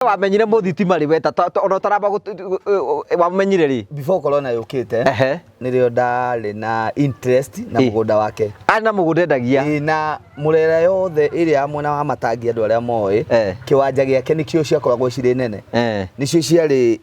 Wamenyire mũthitima rĩ weta ona ũtaramba wamenyire rĩ? Before corona yũkĩte, nĩrĩo ndarĩ na interest na mũgũnda wake. Arĩ na mũgũnda endagia? Ĩĩ, na mũrera yothe ĩrĩa ya mwena wa Matangi andũ arĩa moĩ, kĩwanja gĩake nĩkĩo ciakoragwo cirĩ nene. Nĩcio ciarĩ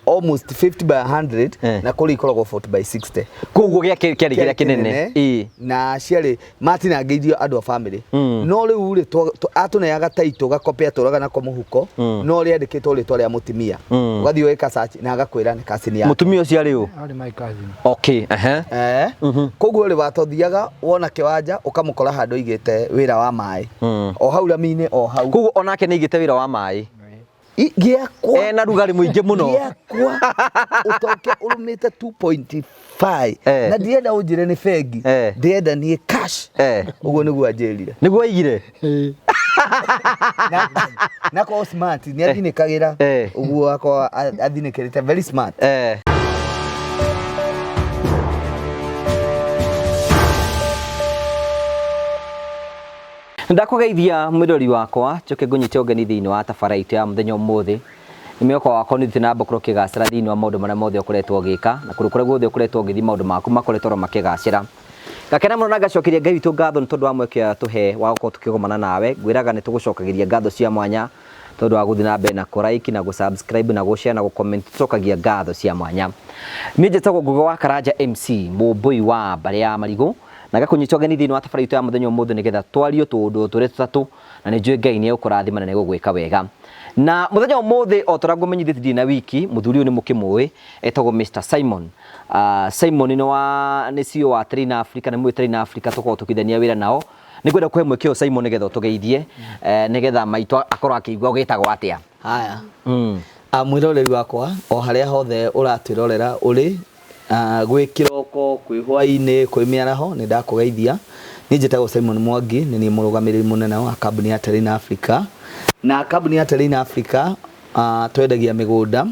almost 50 by 100 na kũrĩa ikoragwo 40 by 60. Koguo gĩake kĩarĩ kĩrĩa kĩnene. Ĩĩ. Na ciarĩ matinangĩirio andũ a family. No rĩu rĩ atũneaga taitũ gakopi atũraga nako mũhuko, no rĩandĩkĩtwo rĩtwa rĩa mũtumia. Ũgathiĩ ũgĩka search na agakwĩra nĩ cousin yake. Mũtumia ũcio arĩ ũ? Arĩ my cousin. Okay, ehe. Koguo rĩ watothiaga wona kĩwanja ũkamũkora handũ aigĩte wĩra wa maĩ. O hau rami-inĩ o hau. Koguo onake nĩ aigĩte wĩra wa maĩ. Gĩakwa. Ena rugarĩ mũingĩ mũno. Gĩakwa ũtoke ũrũmĩte 2.5. Na ndirenda ũnjĩre nĩ bengi. Ndĩrenda niĩ cash. Ũguo nĩguo anjĩrire. Nĩguo aigire? Na akorwo smart, nĩ athinĩkagĩra. Ũguo akorwo athinĩkĩrĩte very smart. Ndakũgeithia mwĩrori wakwa, njoke ngũnyite ũgeni thĩinĩ wa tabara itũ ya mũthenya ũmũthĩ. Nĩ mwĩhoko wakwa nĩ ũthiĩte na mbere gũkorwo ũkĩgacĩra thĩinĩ wa maũndũ marĩa mothe ũkoretwo ũgĩka, na kũndũ kũrĩa guothe ũkoretwo ũgĩthiĩ maũndũ maku makoretwo oro makĩgacĩra. Ngakena mũno na ngacokeria Ngai witũ ngatho nĩ tondũ wa mweke ũyũ atũhe wa gũkorwo tũkĩgomana nawe. Ngwĩraga nĩ tũgũcokagĩria ngatho cia mwanya tondũ wa gũthiĩ na mbere na kũ like na gũ subscribe na gũ share na gũ comment, tũcokagia ngatho cia mwanya. Niĩ njĩtagwo Ngũgĩ wa Karanja MC, mũmbũi wa mbarĩ ya Marigũ, na ngakũnyita ũgeni thĩinĩ wa tabarĩra itũ ya mũthenya ũmũthĩ nĩgetha twarie tũũndũ tũrĩ tũtatũ, na nĩ njũĩ Ngai nĩ egũkũrathima na nĩ egũgwĩka wega. Na mũthenya ũmũthĩ o ta ũrĩa ngũmenyithĩtie ndirĩ na wiki, mũthuri ũyũ nĩ mũkĩmũĩ, etagwo Mr Simon. Simon nĩ wa nĩ CEO wa Train Africa, nĩ mũĩ Train Africa tũkoragwo tũkĩrutithania wĩra nao. Nĩ ngwenda kũhe mweke ũyũ Simon nĩgetha ũtũgeithie, nĩgetha maitũ akorwo akĩigua ũgĩtagwo atĩa. Haya. Mwĩroreri wakwa o harĩa hothe ũratwĩrorera ũrĩ, gwĩ kĩroko, kwĩ hwainĩ, kwĩ mĩaraho, nĩ ndakũgeithia. Niĩ njĩtagwo Simon Mwangi, nĩ niĩ mũrũgamĩrĩri mũnene wa kambuni ya Terrain Africa. Na kambuni ya Terrain Africa twendagia mĩgũnda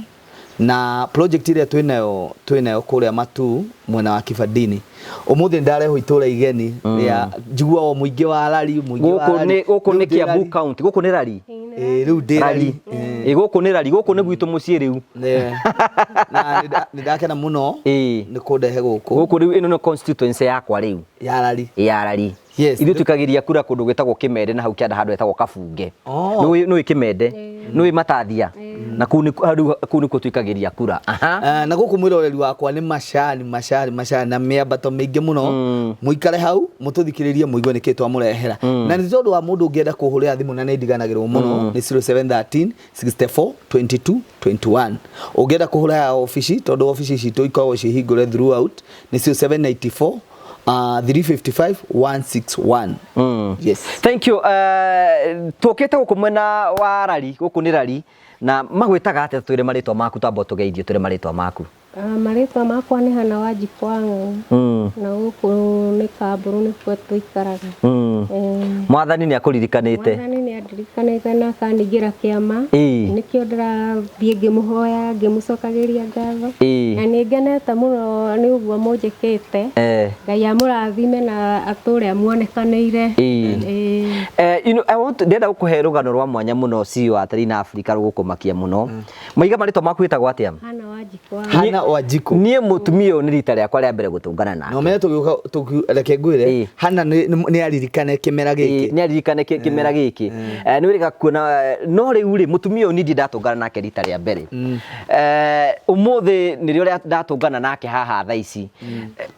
na project ĩrĩa twĩnayo twĩnayo kũrĩa Matuu mwena wa Kibandini. Ũmũthĩ ndarehwo itũra igeni rĩa njiguaga o mũingĩ wa Lari, mũingĩ wa Gũkũ Lari. nĩ gũkũ Rĩu nĩ ndĩ Kiambu Lari. County, gũkũ nĩ Lari. Ĩĩ, rĩu ndĩ Lari. Lari. Ĩĩ, gũkũ nĩ Lari, gũkũ nĩ gwitũ mũciĩ rĩu. Nĩ- na nĩ ndakena mũno nĩ kũndehe gũkũ. Gũkũ rĩu ĩno nĩ constituency yakwa rĩu. Ya Lari. Ya Lari. Yes. Ithuĩ tũikagĩria kura kũndũ gwĩtagwo Kĩmende na hau kĩanda handũ hetagwo Kabunge. Oh. Nĩũĩ nĩũĩ Kĩmende? Nĩũĩ Matathia? Na kũu nĩ rĩu kũu nĩkuo tũikagĩria kura. Aha. Na gũkũ mwĩroreri wakwa nĩ macani macani macani na mĩambato mĩingĩ mũno. Mũikare hau mũtũthikĩrĩrie mũigue nĩkĩ twamũrehera. Na nĩ tondũ wa mũndũ ũngĩenda kũhũrĩra thimũ na nĩ ndiganagĩrwo mũno nĩ 0713 64 22 21. Ũngĩenda kũhũra ya obici tondũ obici citũ ikoragwo ciĩhingũre throughout nĩ 0794 355 161. Yes. Thank you. Tũkĩte gũkũ mwena wa Rari, gũkũ nĩ Rari na magwĩtaga atĩa? Twĩre marĩtwa maku, twamba ũtũgeithie twĩre marĩtwa maku. Marĩtwa makwa nĩ Hana Wanjikũ Wang'ang'a. Na gũkũ nĩ Kambũrũ nĩkuo tũikaraga. Mwathani nĩ akũririkanĩte. Mwathani nĩ andirikanĩte na akaningĩra kĩama. Nĩkĩo ndĩrathiĩ ngĩmũhoya ngĩmũcokagĩria ngatho. Na nĩ ngenete mũno nĩ ũguo mũnjĩkĩte. Ngai amũrathime na atũre amuonekanĩire. You know, I want ndĩrenda gũkũhe rũgano rwa mwanya mũno CEO wa Terrain Africa rũgũkũmakia mũno. Maiga marĩtwa maku wĩtagwo atĩa? Hana Wanjikũ. Hana Wanjikũ. Niĩ mũtumia ũyũ nĩ rita rĩakwa rĩa mbere gũtũngana nake. No menye tũgĩũka reke ngwĩre Hana nĩ aririkane kĩmera gĩkĩ. Nĩ aririkane kĩmera gĩkĩ. Nĩ wĩrĩga kuona no rĩu rĩ mũtumia ũyũ niĩ ndirĩ ndatũngana nake rita rĩa mbere. Ũmũthĩ nĩrĩo ndatũngana nake haha thaa ici.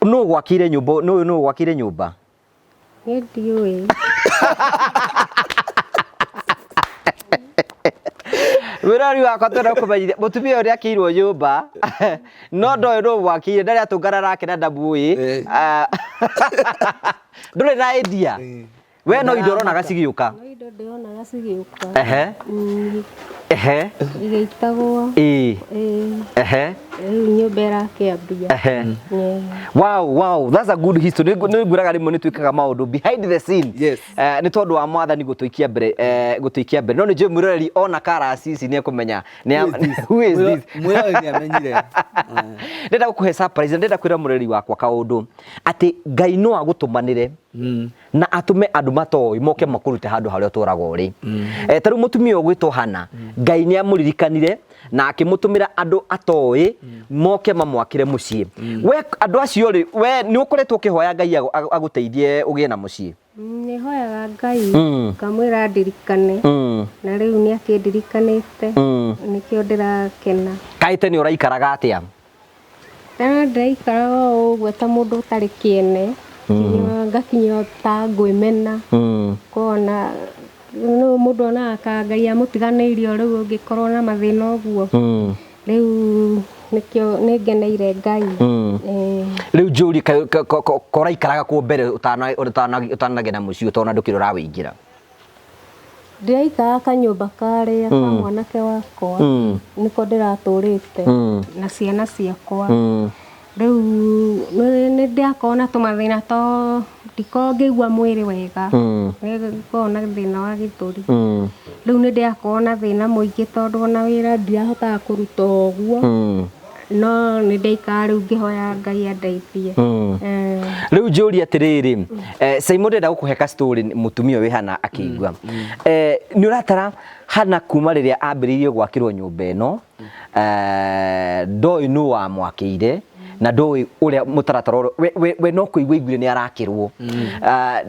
Nũ gwakĩire nyũmba, nũ nũ gwakĩire nyũmba? Niĩ ndiũĩ. Wĩrori wakwa twenda kũmenyithia mũtumia ũyũ nĩakĩirwo nyũmba no ndoĩ nũ mwakĩire ndarĩ atũngana nake na ndamũĩ. Ndũrĩ na idea? We no indo ũronaga cigĩũka? No indo ndĩronaga cigĩũka. Ehe. Igĩitagwo. Ehe. Rĩu nyũmba ĩrakĩambia. Wow, wow, that's a good history. Nĩ ngwĩraga rĩmwe nĩ twĩkaga maũndũ behind the scene. Yes. Nĩ tondũ wa mwathani gũtũikia mbere, gũtũikia mbere. No nĩ njũĩ mwĩroreri ona karasi ici nĩ ekũmenya who is this. Mwĩroreri nĩ amenyire. Ndĩrenda gũkũhe surprise, ndĩrenda kwĩra mwĩroreri wakwa kaũndũ atĩ Ngai no agũtũmanĩre na atũme andũ matoĩ moke makũrute handũ harĩa ũtũraga ũrĩ. Ta rĩu mũtumia ũgwĩtwo Hana Ngai nĩ amũririkanire na akĩmũtũmĩra andũ atoĩ moke mamwakĩre mũciĩ. We andũ acio rĩ, we nĩ ũkoretwo ũkĩhoya Ngai agũteithie ũgĩe na mũciĩ? Nĩ hoyaga Ngai ngamwĩra ndirikane, na rĩu nĩ akĩndirikanĩte, nĩkĩo ndĩrakena. Kaĩ tene ũraikaraga atĩa? Tene ndĩraikaraga o ũguo ta mũndũ ũtarĩ kĩene, ngakinya ta ngwĩmena, kona no mũndũ onaga ka Ngai amũtiganĩirie o rĩu ũngĩkorwo na mathĩna ũguo. Rĩu nĩkĩo nĩ ngeneire Ngai. Rĩu njũrie, koraikaraga kũ mbere ũtanagĩa na mũciĩ, ũtona ndũkĩrĩ ũrawĩingĩra? Ndĩraikaraga kanyũmba karĩa ka mwanake wakwa, nĩko ndĩratũrĩte na ciana ciakwa. Rĩu nĩ ndĩrakorwo na tũmathĩna to ndikoragwo ngĩigua mwĩrĩ wega, nĩ ngoragwo na thĩna wa gĩthũri. Rĩu nĩ ndĩrakorwo na thĩna mũingĩ tondũ ona wĩra ndirahotaga kũruta o ũguo, no nĩ ndaikara rĩu ngĩhoya Ngai andeithie. Rĩu njũrie atĩrĩrĩ, Simon, ndĩrenda gũkũhe ka story mũtumia ũyũ hana akĩigua. Nĩ ũratara Hana kuma rĩrĩa ambĩrĩirie gwakĩrwo nyũmba ĩno, ndoĩ nũ wamwakĩire na ndoĩ ũrĩa mũtaratara ũrĩa we no kũigua aiguire nĩ arakĩrwo,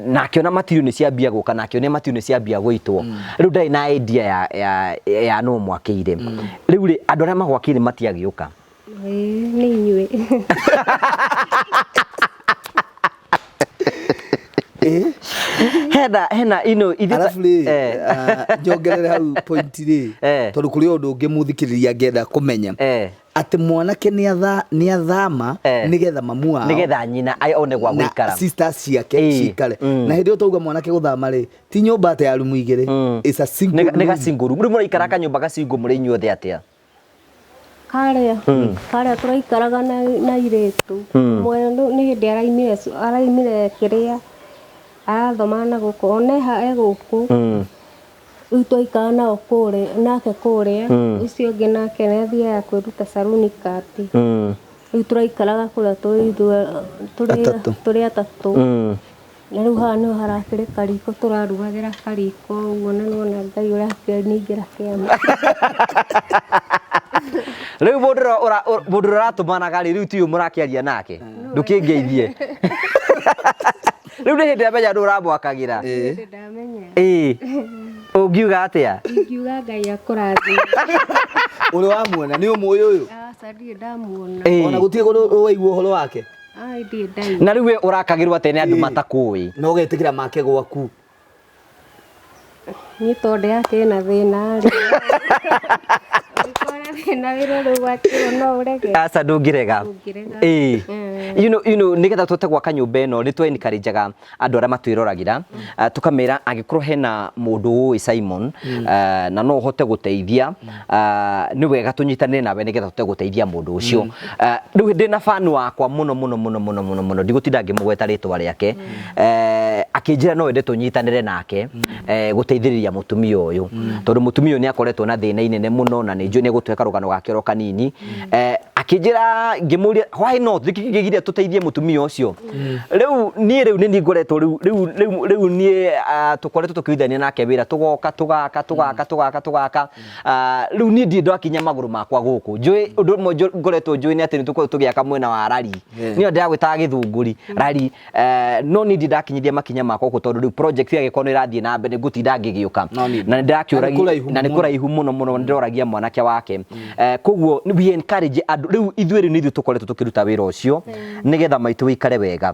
na akĩona material nĩ ciambia gũka, na akĩona material nĩ ciambia gũitwo. Rĩu ndarĩ na idea ya nũ mwakĩire. Rĩu rĩ, andũ arĩa magwakĩire matiagĩũka? Nĩ inyuĩ. Hena ino ithuĩ Arabu rĩ, njongerere hau point rĩ, tondũ kũrĩ ũndũ ũngĩ mũthikĩrĩria angĩenda kũmenya, atĩ mwanake nĩ athama nĩgetha mamu wao, nĩgetha nyina one gwa na gũikara, sisters ciake cikare. Na hĩndĩ ĩyo twauga mwanake gũthama rĩ, ti nyũmba atĩ ya rumu igĩrĩ, it's a single Nĩ room. Ga single room. Rĩu mũraikara kanyũmba ga single mũrĩ inyuothe atĩa? Karĩa tũraikaraga na irĩtu ũmwe nĩ hĩndĩ araimire kĩrĩa arathoma na gũkũ, ona e gũkũ. Rĩu twaikara nao kũrĩa, nake kũrĩa, ũcio ũngĩ nake nĩ athiaga kwĩruta saruni kati. Rĩu tũraikaraga kũrĩa tũrĩ ithuĩ Atatũ. Tũrĩ atatũ. Na rĩu haha nĩho harakĩrĩ kariko, tũrarugagĩra kariko ũguo, na nĩwona Ngai ũrakĩningĩra kĩama. Rĩu mũndũ ũrĩa ũratũmanaga rĩ, rĩu ti ũyũ mũrakĩaria nake, ndũkĩngeithie. Rĩu nĩ hĩndĩ amenya nũ ũramwakagĩra. Hĩndĩ ndamenya. Ĩĩ, ũngiuga atĩa? Ingiuga Ngai akũrathime. Ũrĩ wamuona? Nĩ ũmũĩ ũyũ? Aca, ndirĩ ndamuona. Ona gũtirĩ kũndũ waigua ũhoro wake? Ai, ndirĩ ndaigua. Na rĩu we ũrakagĩrwo atĩa nĩ andũ matakũĩ? Na ũgetĩkĩra make gwaku? Niĩ tondũ ndĩrakĩrĩ na thĩna rĩ. Ũngĩkorwo na thĩna wĩra ũrĩa ũgwakĩrwo no ũrege? Aca, ndũngĩrega. Ndũngĩrega. Ĩĩ. Nĩgetha tũhote gwaka nyũmba ĩno, nĩ twa encourage-aga andũ arĩa matwĩroragĩra, tũkamera angĩkorwo hena mũndũ ũĩ Simon, na no ũhote gũteithia, nĩ wega tũnyitanĩre nawe nĩgetha tũhote gũteithia mũndũ ũcio. Rĩu ndĩna fan wakwa mũno mũno mũno mũno mũno mũno, ndigũtinda ngĩmũgweta rĩtwa rĩake, akĩnjĩra no ende tũnyitanĩre nake gũteithĩrĩria mũtumia ũyũ, tondũ mũtumia ũyũ nĩ akoretwo na thĩna inene mũno, na nĩ njũĩ nĩ egũtũhe karũgano gake oro kanini. Akĩnjĩra, ngĩmũria why not, nĩkĩ kĩngĩgiria tũteithie mũtumia ũcio. Rĩu niĩ rĩu nĩ niĩ ngoretwo rĩu rĩu rĩu rĩu niĩ tũkoretwo tũkĩrutithania nake wĩra, tũgoka tũgaka tũgaka tũgaka tũgaka. Rĩu niĩ ndirĩ ndakinya magũrũ makwa gũkũ. Njũĩ ũndũ ũmwe ngoretwo njũĩ nĩ atĩ nĩ tũkoretwo tũgĩaka mwena wa rari, nĩyo ndĩragwĩtaga gĩthũngũri rari, no niĩ ndirĩ ndakinyithia makinya makwa gũkũ, tondũ rĩu project yagĩkorwo nĩ ĩrathiĩ na mbere ngũtinda ngĩgĩũka. No nĩ- Na nĩ ndĩrakĩũragia, Na nĩ kũraihu na nĩ mũno. kũraihu mũno mũno, nĩ ndĩroragia mwanake wake. Koguo we encourage andũ rĩu, ithuĩ rĩu nĩ ithuĩ tũkoretwo tũkĩruta wĩra ũcio nĩgetha maitũ wĩikare wega.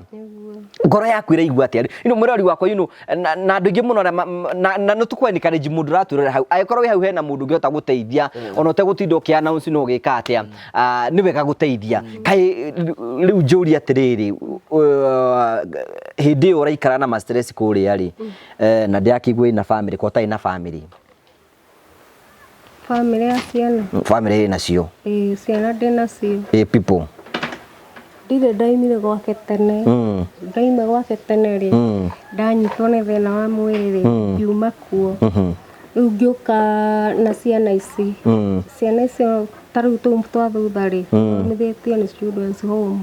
Ngoro yaku ĩraigua atĩa ino mwĩrori wakwa na andũ aingĩ mũno arĩa na nĩ tũkũ encourage mũndũ ũratwĩrora hau, angĩkorwo wĩ hau hena mũndũ ũngĩhota gũteithia, ona ũtegũtinda ũkĩ announce no ũgĩka atĩa, nĩ wega gũteithia. Kaĩ rĩu njũrie atĩrĩrĩ, hĩndĩ ĩyo ũraikara na ma stress kũrĩa rĩ, na ndĩrakĩigua ĩna family, ko ũtarĩ na family? Family ya ciana? Family ĩ nacio? Ĩĩ, ciana ndĩ nacio. Ĩ people? Ndirĩ, ndaimire gwake tene. Ndaima gwake tene rĩ, ndanyitwo nĩ thĩna wa mwĩrĩ rĩ, ngiuma kuo. Rĩu ngĩũka na ciana ici. Ciana icio ta rĩu tũu twa thutha rĩ, thomithĩtio nĩ Children's Home.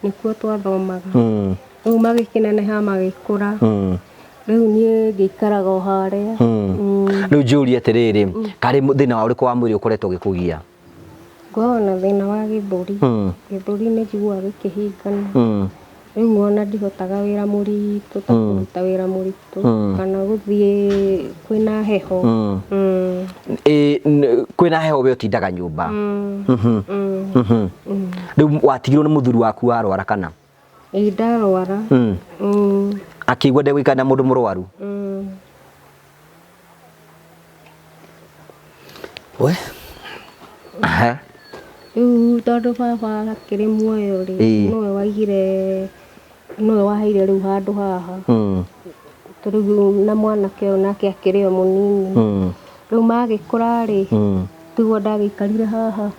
Nĩkuo twathomaga. Rĩu magĩkĩneneha magĩkũra. Rĩu niĩ ngĩikaraga o harĩa. Rĩu njũrie atĩrĩrĩ, karĩ thĩna wa ũrĩkũ wa mwĩrĩ ũkoretwo ũgĩkũgia? Ngoragwo na thĩna wa gĩthũri. Gĩthũri nĩ njiguaga gĩkĩhingana. Rĩu ona ndihotaga wĩra mũritũ ta kũruta wĩra mũritũ kana gũthiĩ kwĩna heho. Kwĩna heho we ũtindaga nyũmba. Rĩu watigirwo nĩ mũthuri waku warwara kana? Ĩĩ ndarwara. Akĩigua ndegũikara na mũndũ mũrwaru. We Rĩu tondũ baba akĩrĩ muoyo rĩ, nĩwe waigire, nĩwe waheire rĩu handũ haha. Rĩu na mwanake ũyũ nake akĩrĩ o mũnini. Rĩu magĩkũra rĩ, tiguo ndagĩikarire haha.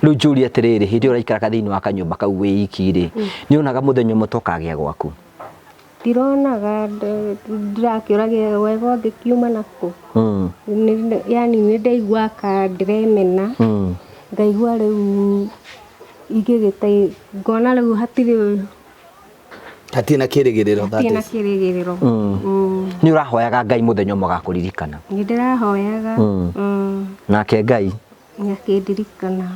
Rĩu njũrie atĩrĩrĩ, hĩndĩ ĩyo ũraikaraga thĩinĩ wa kanyũmba kau wĩ iki rĩ, nĩ onaga mũthenya ũmwe ta ũkagĩa gwaku? Ndironaga, ndirakĩũragia wega ũngĩkiuma nakũ. Yani nĩ ndaigua ka ndĩremena, ngaigua rĩu ingĩgĩte, ngona rĩu hatirĩ hatirĩ na kĩrĩgĩrĩro. Hatirĩ na kĩrĩgĩrĩro. Nĩ ũrahoyaga Ngai mũthenya ũmwe agakũririkana? Nĩ ndĩrahoyaga. Nake Ngai nĩakĩndirikana.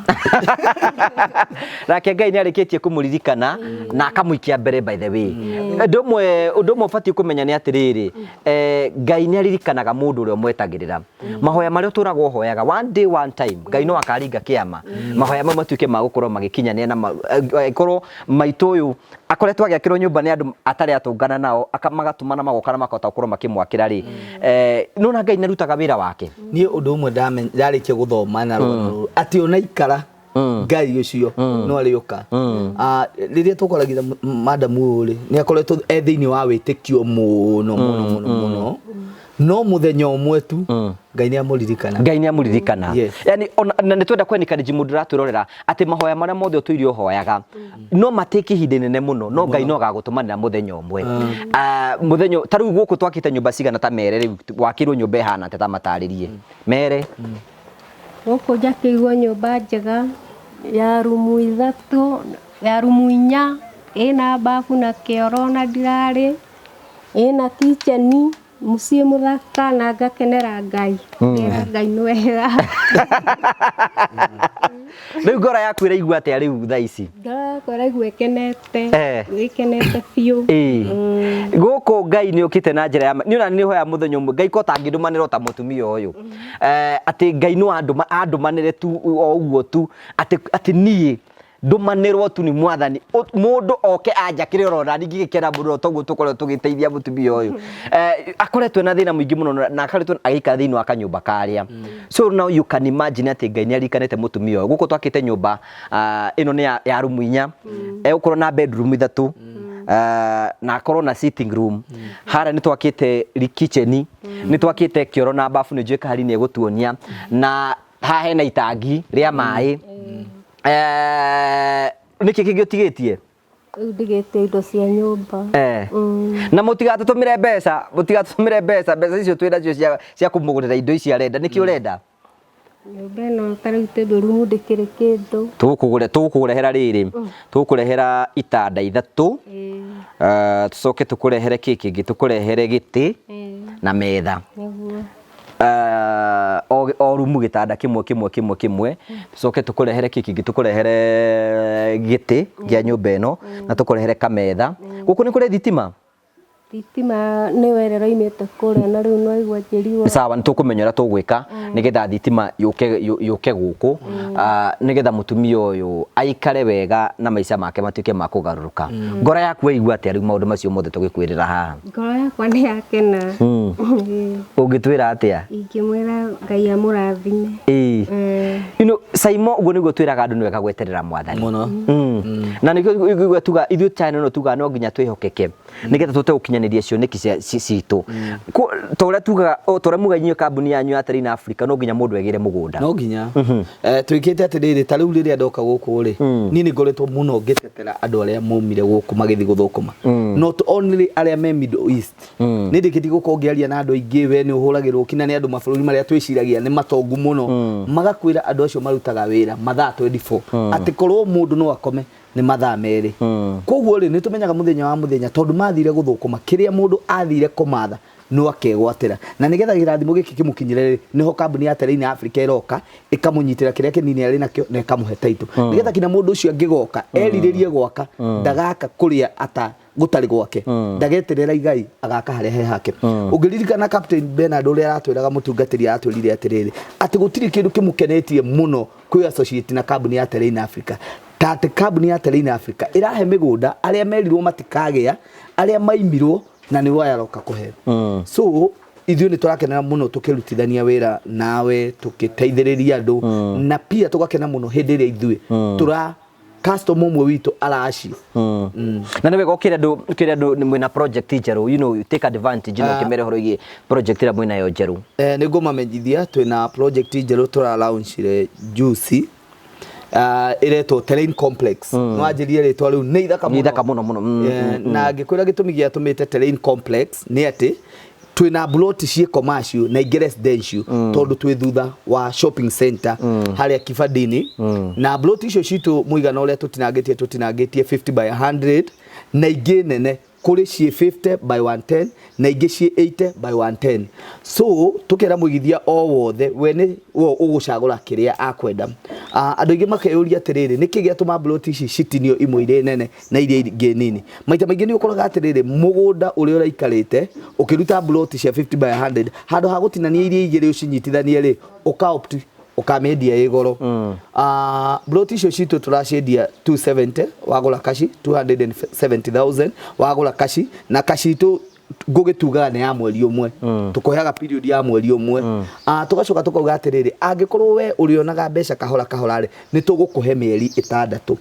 Nake Ngai nĩ arĩkĩtie kũmũririkana na akamũikia mbere. By the way, ũndũ ũmwe ũbatiĩ kũmenya nĩ atĩrĩrĩ, Ngai nĩ aririkanaga mũndũ ũrĩa ũmwetagĩrĩra. Mahoya marĩa ũtũraga ũhoyaga, one day one time Ngai no akaringa kĩama, mahoya mau matuĩke ma gũkorwo magĩkinyanĩra, na ĩkorwo maitũ ũyũ akoretwo agĩakĩrwo nyũmba nĩ andũ atarĩ atũngana nao, magatũmana magoka na makahota gũkorwo makĩmwakĩra rĩ, nona Ngai nĩ arutaga wĩra wake. Niĩ ũndũ ũmwe ndarĩkia gũthoma na rũgano rũrũ atĩ ona ikara Ngai ũcio no arĩũka. Rĩrĩa tũkoragira madamu ũyũ rĩ, nĩ akoretwo e thĩinĩ wa wĩtĩkio mũno mũno mũno mũno, no mũthenya ũmwe tu Ngai nĩ amũririkana. Ngai nĩ amũririkana. Yani na nĩ twenda kwenĩkanĩji mũndũ ũratwĩrorera atĩ mahoya marĩa mothe ũtũire ũhoyaga no matĩke ihinda inene mũno, no Ngai no agagũtũmanĩra mũthenya ũmwe. Mũthenya ta rĩu gũkũ twakĩte nyũmba cigana ta mere rĩu wakĩrwo nyũmba ĩhana atĩa, ta matarĩrie mere? Gũkũ njakĩirwo nyũmba njega ya rumu ithatũ, ya rumu inya, ĩna bafu na kĩoro na ndirarĩ, ĩna kitchen, mũciĩ mũthaka na ngakenera Ngai. Ngera Ngai nĩ wega. Rĩu ngoro yaku ĩraigua atĩa rĩu thaa ici? Ngoro yakwa ĩraigua ĩkenete, ĩkenete biũ. Gũkũ Ngai nĩ ũkĩte na njĩra ya nĩ ona nĩ hoya mũthenya ũmwe Ngai ko tangĩndũmanĩra ta mũtumia ũyũ, atĩ Ngai no andũmanĩre tu o ũguo tu, atĩ niĩ ndũmanĩrwo tu nĩ mwathani, mũndũ oke anjakĩre oro nani ngĩgĩkena mũno toguo tũkoretwo tũgĩteithia mũtumia ũyũ. Akoretwo na thĩna mũingĩ mũno na akoretwo agĩikara thĩinĩ wa kanyũmba karĩa. So now you can imagine atĩ Ngai nĩ aririkanĩte mũtumia ũyũ. Gũkũ twakĩte nyũmba ĩno nĩ ya rumu inya, egũkorwo na bedroom ithatũ, na akorwo na sitting room. Harĩa nĩ twakĩte kitchen, nĩ twakĩte kĩoro na bafu, nĩ njũĩ kahari nĩ egũtuonia, na haha hena itangi rĩa maĩ. Nĩkĩ kĩngĩ ũtigĩtie? Rĩu ndigĩtie indo cia nyũmba. Na mũtigatũtũmĩre mbeca, mũtigatũtũmĩre mbeca, mbeca icio twĩ nacio cia kũmũgũrĩra indo ici arenda. Nĩkĩ ũrenda? Nyũmba ĩno ta rĩu tondũ rumu ndĩkĩrĩ kĩndũ. Tũgũkũrehera rĩrĩ, tũgũkũrehera itanda ithatũ, tũcoke tũkũrehere kĩ kĩngĩ, tũkũrehere gĩtĩ na metha. O rumu gĩtanda kĩmwe kĩmwe kĩmwe kĩmwe, tũcoke tũkũrehere kĩ kĩngĩ, tũkũrehere gĩtĩ kĩa nyũmba ĩno na tũkũrehere kametha. Gũkũ nĩ kũrĩ thitima? Thitima nĩ wera ĩroimĩte kũrĩa na rĩu no igua njĩriwo. Sawa, nĩ tũkũmenya ũrĩa tũgwĩka nĩgetha thitima yũke gũkũ, nĩgetha mũtumia ũyũ aikare wega na maica make matuĩke ma kũgarũrũka. Ngoro yaku waigua atĩa rĩu maũndũ macio mothe tũgĩkwĩrĩra haha? Ngoro yakwa nĩ yakena. Ũngĩtwĩra atĩa? Ingĩmwĩra Ngai amũrathime. You know, Saimo, ũguo nĩguo twĩraga andũ nĩ wega gweterera mwathani mũno. Na nĩkĩo tuga ithuĩ channel ĩno tugaga no nginya twĩhokeke nĩgetha tũhote gũkinyanĩria cioneki citũ. Ta ũrĩa tugaga, ta ũrĩa muga inyuĩ kambuni yanyu ya Terrain Africa, no nginya mũndũ egĩre mũgũnda. No nginya. Twĩkĩte atĩrĩrĩ, ta rĩu rĩrĩa ndoka gũkũ rĩ, niĩ nĩ ngoretwo mũno ngĩtetera andũ arĩa maumire gũkũ magĩthiĩ gũthũkũma, not only arĩa me Middle East. Nĩ ndĩkĩtie gũkorwo ngĩaria na andũ aingĩ, we nĩ ũhũragĩrwo kinya nĩ andũ mabũrũri marĩa twĩciragia nĩ matongu mũno, magakwĩra andũ acio marutaga wĩra mathaa 24, atĩ korwo mũndũ no akome Nĩ mathaa 2. Koguo rĩ, nĩ tũmenyaga mũthenya wa mũthenya, tondũ mathire gũthũkũma, kĩrĩa mũndũ athire kũmatha no akegwatĩra, na nĩgetha kĩrathimo gĩkĩ kĩmũkinyĩre rĩ, nĩho kambuni ya Terrain Africa ĩroka ĩkamũnyitĩra kĩrĩa kĩnini arĩ nakĩo na ĩkamũhe title, nĩgetha kinya mũndũ ũcio angĩgoka erirĩrie gwaka, ndagaka kũrĩa ata gũtarĩ gwake, ndageterera igai, agaka harĩa he hake. Ũngĩririkana Captain Bernard ũrĩa aratwĩraga, mũtungatĩri aratwĩrire atĩrĩrĩ, atĩ gũtirĩ kĩndũ kĩmũkenetie mũno kwĩ associate na kambuni ya Terrain Africa ta atĩ kambuni ya Terrain Africa ĩrahe mĩgũnda arĩa merirwo matikagĩa, arĩa maimirwo, na nĩ aya aroka kũhe. So ithuĩ nĩ tũrakenera mũno tũkĩrutithania wĩra nawe, tũkĩteithĩrĩria andũ, na pia tũgakena mũno hĩndĩ ĩrĩa ithuĩ tũra customer ũmwe witũ araci. Na nĩ wega ũkĩra andũ, ũkĩra andũ nĩ mwĩna project njerũ, you take advantage na ũkĩmere ũhoro wĩgiĩ project ĩrĩa mwĩnayo njerũ. Nĩ ngũmamenyithia twĩna project njerũ tũra launchire juicy, ĩretwo Terrain Complex. No anjĩrie rĩtwa rĩu nĩ ithaka mũno. Nĩ ithaka mũno mũno. Na ngĩkwĩra gĩtũmi gĩatũmĩte Terrain Complex nĩ atĩ twĩna plot ciĩ commercial na ingĩ residential, tondũ twĩ thutha wa shopping center harĩa Kibandini. Na plot icio citũ, mũigana ũrĩa tũtinangĩtie, tũtinangĩtie 50 by 100, na ingĩ nene kũrĩ ciĩ 50 by 110 na ingĩ ciĩ 80 by 110. So tũkera mũigithia o wothe we nĩ we ũgũcagũra kĩrĩa akwenda. Andũ aingĩ makeyũria atĩrĩrĩ, nĩkĩ gĩatũma plot ici citinio, imwe irĩ nene na iria ingĩ nini? Maita maingĩ nĩ ũkoraga atĩrĩrĩ, mũgũnda ũrĩa ũraikarĩte ũkĩruta plot cia 50 by 100, handũ ha gũtinania iria igĩrĩ ũcinyitithanie rĩ, ũka opt ũkamĩendia ĩ goro. Plot icio citũ tũraciendia 270 wagũra kaci, 270,000 wagũra kaci, na kaci itũ ngũgĩtugaga nĩ ya mweri ũmwe, tũkũheaga period ya mweri ũmwe. Tũgacoka tũkauga atĩrĩrĩ, angĩkorwo we ũrĩonaga mbeca kahora kahora rĩ, nĩ tũgũkũhe mĩeri 6.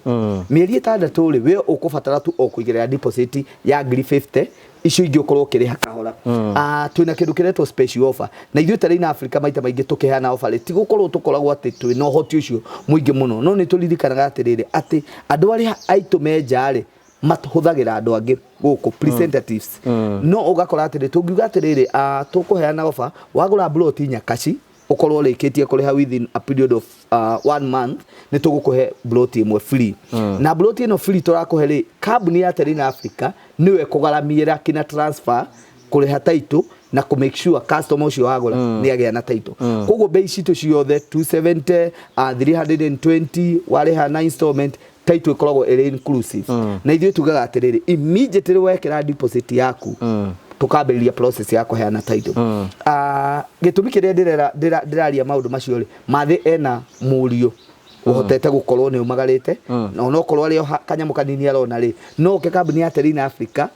Mĩeri 6 rĩ, we ũkũbatara tu o kũigĩrĩra deposit ya ngiri 50, icio ingĩ ũkorwo ũkĩrĩha kahora. Twĩna kĩndũ kĩretwo special offer, na ithuĩ Terrain Africa maita maingĩ tũkĩheana offer rĩ, ti gũkorwo tũkoragwo atĩ twĩna ũhoti ũcio mũingĩ mũno, no nĩ tũririkanaga atĩrĩrĩ, atĩ andũ arĩa aitũ me nja rĩ, mahũthagĩra andũ angĩ gũkũ representatives. No ũgakora atĩrĩ, tũngiuga atĩrĩrĩ, tũkũheana offer, wagũra plot inya kaci, ũkorwo ũrĩkĩtie kũrĩha within a period of one month, nĩ tũgũkũhe plot ĩmwe free. Na plot ĩno free tũrakũhe rĩ, kambuni ya Terrain Africa nĩwe ĩkũgaramĩra kina transfer, kũrĩha title na kũ make sure customer ũcio wagũra nĩ agĩa na title. Koguo bei citũ ciothe 270, 320, warĩha na installment, title ĩkoragwo ĩrĩ inclusive. Na ithuĩ tugaga atĩrĩrĩ, immediately wekĩra deposit yaku, tukambĩrĩria process ya kũheana title. Gĩtũmi kĩrĩa ndĩraria maũndũ macio rĩ, Mathĩ ena mũriũ ũhotete gũkorwo nĩ umagarĩte, na onokorwo arĩ o kanyamũ kanini arona rĩ, no ũke kambuni ya Terrain Africa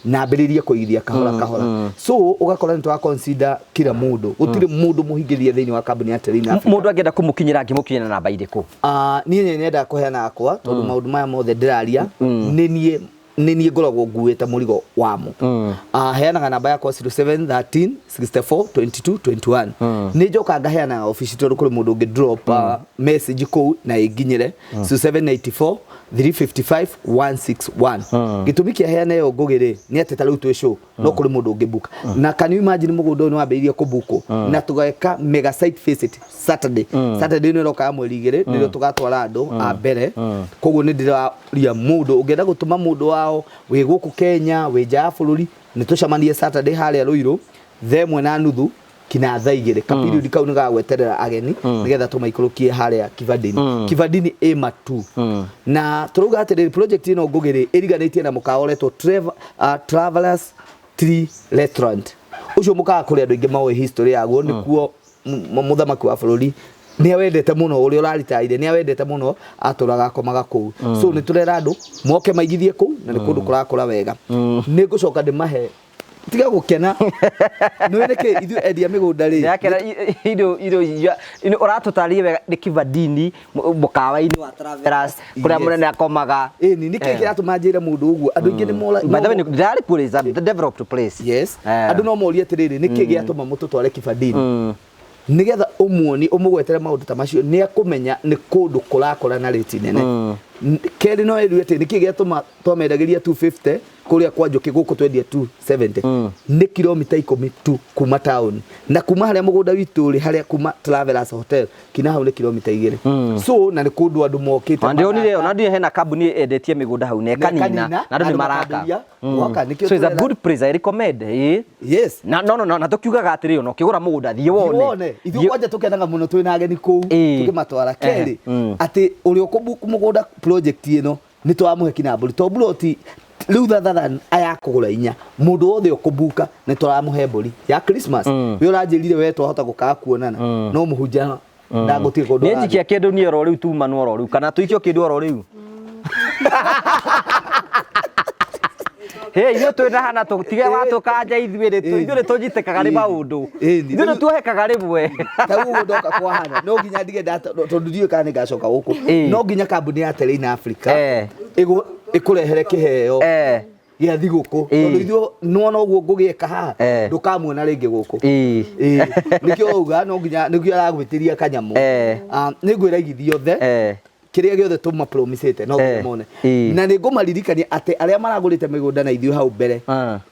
na ambĩrĩrie kũigithia kahora kahora. So ũgakora nĩ tũra consider kila mũndũ, gũtirĩ mũndũ mũhingĩrie thĩinĩ wa kambuni ya Terrain Africa. Mũndũ angĩenda kũmũkinyĩra, angĩmũkinyĩra namba irĩkũ? Niĩ nĩ nyendaga kũheana akwa, tondũ maũndũ maya mothe ndĩraria nĩ niĩ ngoragwo nguĩte mũrigo wamo. Heanaga namba yakwa 0713 64 22 21. Nĩ njoka ngaheana obici, tondũ kũrĩ mũndũ ũngĩ drop message kũu na ĩnginyĩre, 0784 355 161. Gĩtũmi kĩa heana ĩyo ngũgĩ rĩ, nĩ atĩ ta rĩu twĩ show, no kũrĩ mũndũ ũngĩ book. Na can you imagine, mũgũnda ũyũ nĩ wambĩrĩirie kũbukwo na tũgeka mega site visit Saturday. Saturday nĩ ĩroka ya mweri 2, nĩrĩo tũgatwara andũ a mbere. Koguo nĩ ndĩraria mũndũ ũngĩenda gũtũma mũndũ wao wĩ gũkũ Kenya, wĩ nja ya bũrũri, nĩ tũcemanie Saturday harĩa Ruiru 1:30 kinya thaa 2. Kaperiod kau nĩ gagweterera ageni nĩgetha tũmaikũrũkie harĩa Kibandini. Kibandini ĩ matu. Na tũrauga atĩrĩrĩ, project ĩno ngũgĩ rĩ, ĩriganĩtie na mũkawa ũretwo Travelers Tree Restaurant. Ũcio mũkawa kũrĩ andũ aingĩ maũĩ history yaguo, nĩkuo mũthamaki wa bũrũri nĩ awendete mũno, ũrĩa ũraritaire nĩ awendete mũno, atũraga akomaga kũu. So nĩ tũrera andũ moke maigithie kũu, na nĩ kũndũ kũrakũra wega. Nĩ ngũcoka ndĩmahe, tiga gũkena nĩ nĩkĩ ithuĩ endia mĩgũnda rĩ. Yakera indo ũratũtarĩria wega nĩ Kibandini, mũkawa-inĩ wa Travelers kũrĩa mũnene akomaga. Ĩni nĩkĩ kĩratũma njĩre mũndũ ũguo? Andũ aingĩ nĩ mora By the way, ndĩrarĩ kuo, is a developed place. Yes. Andũ no morie atĩrĩrĩ, nĩkĩ gĩatũma mũtũtware Kibandini? Nĩgetha ũmuoni ũmũgwetere maũndũ ta macio, nĩ akũmenya nĩ kũndũ kũrakũra na rĩti nene. Kerĩ, no ĩrue atĩ nĩkĩ gĩatũma twamendagĩria 250. Kũrĩa kwa Njũkĩ gũkũ twendia 270 nĩ kilomita 10 tu kuma town, na kuma harĩa mũgũnda witũ ũrĩ, harĩa kuma Travelers Hotel kinya hau nĩ kilomita 2. So na nĩ kũndũ andũ mokĩte. Ona ndĩronire, ona ndire hena kambuni endetie mĩgũnda hau na ĩkanina na andũ nĩ maraka. Gwaka, nĩkĩo So it's a tũrera- good place, I recommend, ĩĩ. Yes. Na no no no na tũkiugaga atĩrĩ, ona ũkĩgũra mũgũnda, thiĩ wone. Wone ithuĩ kwanja tũkenaga mũno twĩna ageni kũu tũkĩmatwara. Kerĩ, atĩ ũrĩa ũkũbook mũgũnda project ĩno nĩ tũramũhe kinya mbũri, to mburoti rĩu thatharan aya kũgũra inya, mũndũ wothe ũkũbuka nĩ tũramũhe mbũri ya Christmas. We ũranjĩrire we twahota gũkaga kuonana, no mũhunjia ndagũtige kũndũ. Nĩ njikia kĩndũ niĩ oro rĩu, tumanwo oro rĩu, kana tũikio kĩndũ oro rĩu. Hey, ithuĩ twĩna hana tũtige watũkanja, ithuĩ rĩ, ithuĩ nĩ tũnyitĩkaga nĩ maũndũ. Ithuĩ nĩ tuohekaga rĩmwe. Ta ũguo ndoka kwa hana no nginya ndige tondũ ndiũĩ kana nĩ ngacoka gũkũ. No nginya kambuni ya Terrain Africa ĩkũrehere kĩheo gĩa thigũkũ, tondũ ithuĩ nĩwona ũguo ngũgĩka haha, ndũkamuona rĩngĩ gũkũ. Ĩĩ, nĩkĩo auga no nginya, nĩkĩo aragwĩtĩria kanyamũ. Ah, nĩ ngwĩra igithia othe kĩrĩa gĩothe tũmapromisĩte no nginya mone. Na nĩ ngũmaririkania atĩ arĩa maragũrĩte mĩgũnda na ithuĩ hau mbere,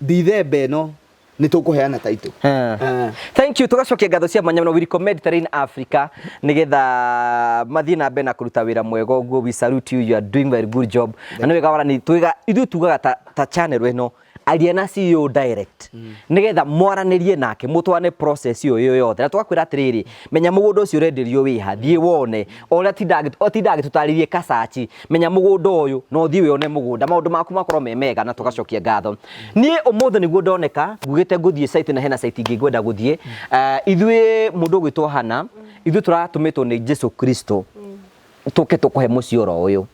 Dithemba ĩno nĩ tũkũheana taitũ. Thank you, tugacokia ngatho cia mwanya mũno. We recommend Terrain Africa nigetha mathiĩ na mbere na kũruta wĩra mwega ũguo. We salute you, you are doing very good job. Na nĩ wega warani twĩga ithuĩ tugaga ta channel ĩno, aria na CEO direct nigetha mwaranĩrie nake, mũtwane process ĩyo ĩyo yothe, na tũgakwĩra atĩrĩrĩ, menya mũgũnda ũcio ũrenderio wĩha, thiĩ wone o ũrĩa tinda agĩtũtarĩrie kacaci, menya mũgũnda ũyũ na ũthiĩ wĩone mũgũnda, maũndũ maku makorwo me mega. Na tũgacokia ngatho. Niĩ ũmũthĩ nĩguo ndoneka ngugĩte ngũthiĩ site, na hena site ingĩ ngwenda gũthiĩ. Ithuĩ mũndũ ũgwĩtwo Hana, ithuĩ tũratũmĩtwo nĩ Jesu Kristo tũke tũkũhe mũciĩ oro ũyũ,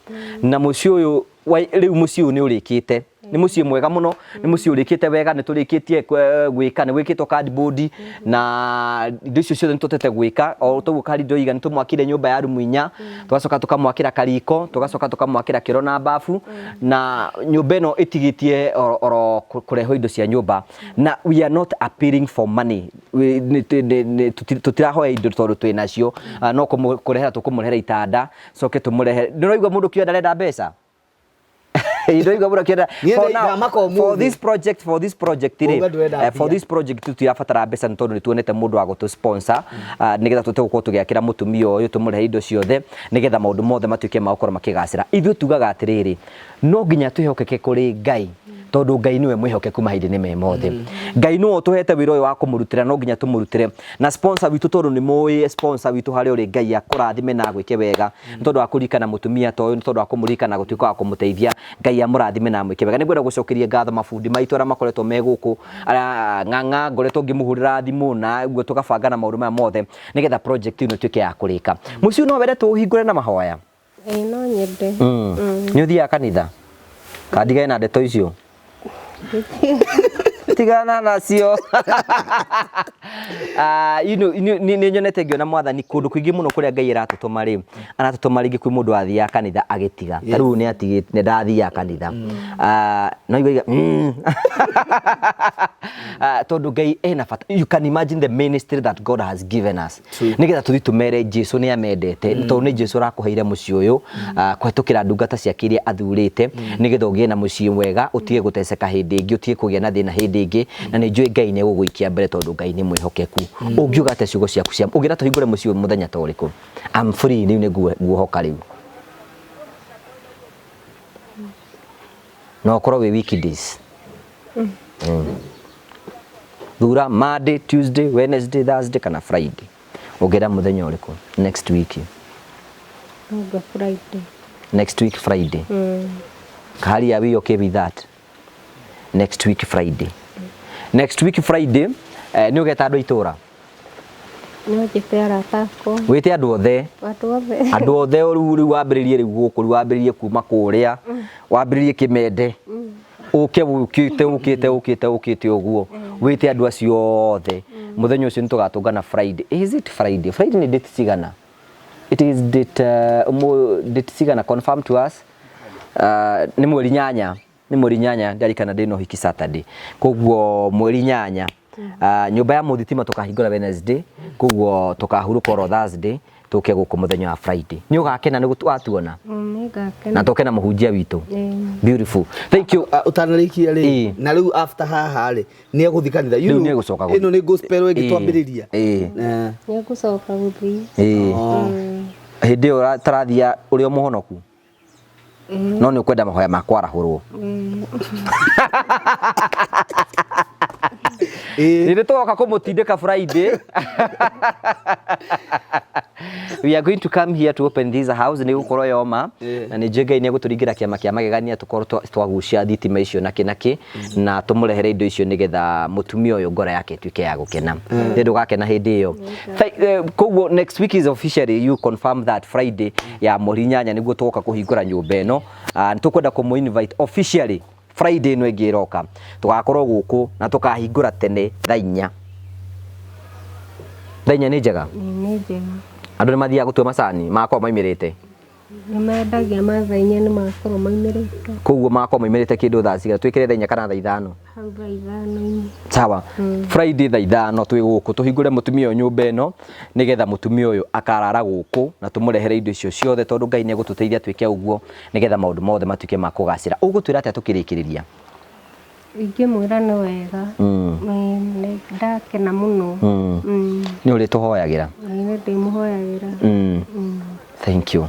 na mũciĩ ũyũ rĩu mũciĩ ũyũ nĩ ũrĩkĩte, nĩ mũciĩ mwega mũno, nĩ mũciĩ ũrĩkĩte wega, nĩ tũrĩkĩtie gwĩka, nĩ gwĩkĩtwo cardboard na indo icio ciothe nĩ tũtete gwĩka o toguo kari ndoiga. Nĩ tũmwakire nyũmba ya rumu inya, tũgacoka tũkamwakĩra kariko, tũgacoka tũkamwakĩra kĩoro na bafu, na nyũmba ĩno ĩtigĩtie oro kũrehwo indo cia nyũmba. Na we are not appealing for money. Tũtirahoya indo tondũ twĩ nacio. Ah, no kũrehera tũkũmũrehera itanda, coke tũmũrehere. Ndĩraigua mũndũ kĩo ndarenda mbeca. Ndĩraigua mũndũ akĩenda. Niĩ For now, ndamaka for ũmũthĩ. this project rĩ, Uga ndũrenda for mbia. this project tũtirabatara mbeca, nĩ tondũ nĩ tuonete mũndũ wa gũtũ sponsor, nĩgetha tũhote gũkorwo tũgĩakĩra mũtumia ũyũ, tũmũrehe indo ciothe nĩgetha maũndũ mothe matuĩke ma gũkorwo makĩgacĩra. Ithuĩ tugaga atĩrĩrĩ, no nginya twĩhokeke kũrĩ Ngai, tondũ Ngai nĩwe mwĩhokeku mahinda-inĩ me mothe. Ngai nĩwe ũtũhete wĩra ũyũ wa kũmũrutĩra, no nginya tũmũrutĩre na sponsor witũ, tondũ nĩ mũĩ sponsor witũ harĩa ũrĩ. Ngai akũrathime na agwĩke wega nĩ tondũ wa kũririkana mũtumia ta ũyũ, nĩ tondũ wa kũmũririkana gũtuĩka wa kũmũteithia. Ngai amũrathime na amwĩke wega. Nĩ ngwenda gũcokeria ngatho mabundi maitũ arĩa makoretwo me gũkũ, arĩa ng'ang'a ngoretwo ngĩmũhũrĩra thimũ na ũguo tũgabanga na maũndũ maya mothe nĩgetha project ĩno ĩtuĩke ya kũrĩka. Mũciĩ ũyũ no wende tũũhingũre na mahoya? Ĩĩ, no nyende. Nĩ ũthiaga kanitha? Kandigane na ndeto icio, tigana nacio. Ah, nĩ nyonete ngĩona mwathani kũndũ kũingĩ mũno kũrĩa Ngai aratũtũma rĩ, aratũtũma rĩngĩ kwĩ mũndũ wathiaga kanitha agĩtiga. Ta rĩu nĩ atigĩte, nĩ ndathiaga kanitha. Ah, no igua. Ah, tondũ Ngai ena bata. You can imagine the ministry that God has given us nĩgetha tũthiĩ tũmere Jesu nĩ amendete, tondũ nĩ Jesu ũrakũheire mũciĩ ũyũ kũhetũkĩra ndungata ciake iria athurĩte, nĩgetha ũgĩe na mũciĩ mwega, ũtige gũteceka hĩndĩ ĩngĩ, ũtige kũgĩa na thĩna hĩndĩ ĩngĩ. Na nĩ njũĩ Ngai nĩ egũgũikia mbere, tondũ Ngai nĩ mwĩhokeku. Ũngiuga atĩa ciugo ciaku cia ũngĩenda tũhingũre mũciĩ ũyũ mũthenya ta ũrĩkũ? I'm free rĩu, nĩ nguohoka rĩu, no ũkorwo wĩ weekdays. Thura Monday, Tuesday, Wednesday, Thursday kana Friday. Ũngĩenda mũthenya ũrĩkũ next week? Anga Friday. Next week Friday. Kahari, are we okay with that? Next week Friday, next week Friday. Nĩ ũgeta andũ a itũra? No njĩte arata akwa. Wĩte andũ othe. Andũ othe. Andũ othe. Rĩu wambĩrĩrie rĩu gũkũ, rĩu wambĩrĩrie kuma kũrĩa, wambĩrĩrie Kĩmende, ũke ũkĩte ũkĩte ũkĩte ũkĩte ũguo, wĩte andũ acio othe. Mũthenya ũcio nĩ tũgatũngana Friday. Is it Friday? Friday nĩ date cigana? It is date date cigana? Confirm to us. Nĩ mweri 8, nĩ mweri 8. Ndarikana ndĩna ũhiki Saturday, koguo mweri 8. Nyũmba ya mũthitima tũkahingũra Wednesday, koguo tũkahurũka oro Thursday. Tũke gũkũ mũthenya wa Friday. Nĩ ũgakena nĩ watuona. Nĩngakena. Na tũke na mũhunjia witũ. Beautiful. Thank you. Ũtanarĩkia rĩ, na rĩu after haha rĩ, nĩ egũthiĩ kanitha. Rĩu nĩ egũcoka gũthiĩ. Ĩno nĩ gospel ĩngĩ twambĩrĩria. Nĩ egũcoka gũthiĩ. Hĩndĩ ĩyo tarathia ũrĩa mũhonoku. No nĩ ũkwenda mahoya ma kwarahũrwo. Nĩ tũgoka kũmũtindĩka Friday. We are going to come here to open this house nĩ gũkorwo yoma na nĩ njũĩ Ngai nĩ egũtũringĩra kĩama kĩa magegania tũkorwo twagucia thitima icio nakĩ nakĩ na tũmũrehere indo icio nĩgetha mũtumia ũyũ ngoro yake ĩtuĩke ya gũkena. Nĩ ndũgakena hĩndĩ ĩyo. Koguo next week is officially you confirm that Friday ya mweri 8 nĩguo tũgoka kũhingũra nyũmba ĩno. Nĩ tũkwenda kũmũ invite officially Friday ĩno ĩngĩ ĩroka. Tũgakorwo gũkũ na tũkahingũra tene thaa 4. Thaa 4 nĩ njega? Nĩ njega. Andũ nĩ mathiaga gũtua macani magakorwo maimĩrĩte? Nĩ mendagia ma thaa 4 nĩ magakorwo maimĩrĩte. Koguo magakorwo maimĩrĩte kĩndũ thaa cigana? Twĩkĩre thaa 4 kana thaa 5? Hau thaa 5-inĩ. Sawa. Friday thaa 5 twĩ gũkũ tũhingũre mũtumia ũyũ nyũmba ĩno nĩgetha mũtumia ũyũ akarara gũkũ na tũmũrehere indo icio ciothe tondũ Ngai nĩ egũtũteithia twĩke ũguo nĩgetha maũndũ mothe matuĩke ma kũgacĩra. Ũgũtwĩra atĩa tũkĩrĩkĩrĩria? Ingĩmwĩra nĩ wega. Nĩ ndakena mũno. Nĩ ũrĩ tũhoyagĩra? Nĩ ndĩmũhoyagĩra. Thank you.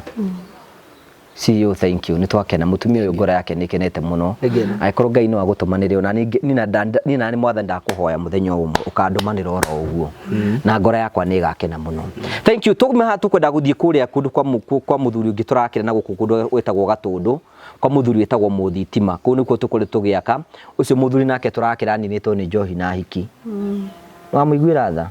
CEO, thank you. Nĩ twakena mũtumia ũyũ ngoro yake nĩ ĩkenete mũno. Angĩkorwo Ngai no agũtũmanĩre ona niĩ na nĩ mwathani ndakũhoya mũthenya ũmwe ũkandũmanĩra oro ũguo. Na ngoro yakwa nĩ ĩgakena mũno. Thank you. Tũgume haha tũkwenda gũthiĩ kũrĩa kũndũ kwa mũthuri ũngĩ tũrakĩra na gũkũ kũndũ gwĩtagwo Gatũndũ kwa mũthuri wĩtagwo Mũthitima. Kũu nĩkuo tũkoretwo tũgĩaka. Ũcio mũthuri nake tũrakĩra aninĩtwo nĩ njohi na hiki. Wamũiguĩra tha?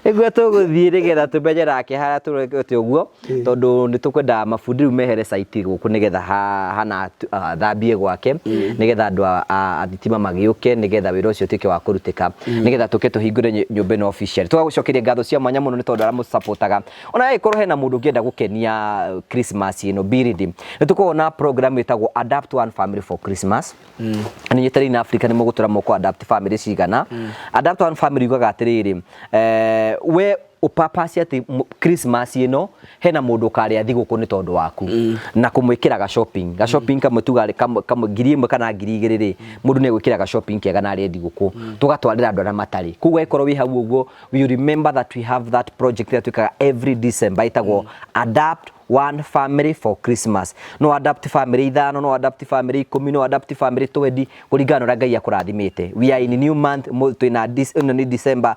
Nĩguo tũgũthiĩ nĩgetha tũmenye nake harĩa tũrekete ũguo tondũ nĩ tũkwenda mabundi rĩu mehere site gũkũ nĩgetha hana thambie gwake nĩgetha andũ a thitima magĩũke nĩgetha wĩra ũcio ũtuĩke wa kũrutĩka nĩgetha tũke tũhingũre nyũmba ĩno officially. Tũgagũcokeria ngatho cia mwanya mũno nĩ tondũ arĩa mũsupportaga. Ona angĩkorwo hena mũndũ ũngĩenda gũkenia Christmas ĩno, be ready. Nĩ tũkoragwo na program ĩtagwo Adapt One Family for Christmas. Nĩ nyitĩrĩire na Africa nĩ mũgũtũra mũkũ adapt family cigana. Adapt One Family yugaga atĩrĩrĩ, we ũpapasi atĩ Christmas ĩno hena mũndũ ũkarĩa thigũkũ nĩ tondũ waku na kũmwĩkĩra ga shopping ga shopping kamwe tuga kamwe 1,000 kana 2,000 rĩ, mũndũ nĩ egwĩkĩra ga shopping kega na arĩe thigũkũ, tũgatwarĩra andũ arĩa matarĩ. Koguo angĩkorwo wĩ hau ũguo, we remember that we have that project ĩrĩa twĩkaga every December ĩtagwo Adapt One Family for Christmas. No adapt family 5, no adapt family 10, no adapt family 20 kũringana na ũrĩa Ngai akũrathimĩte. We are in new month, twĩna ĩno nĩ December,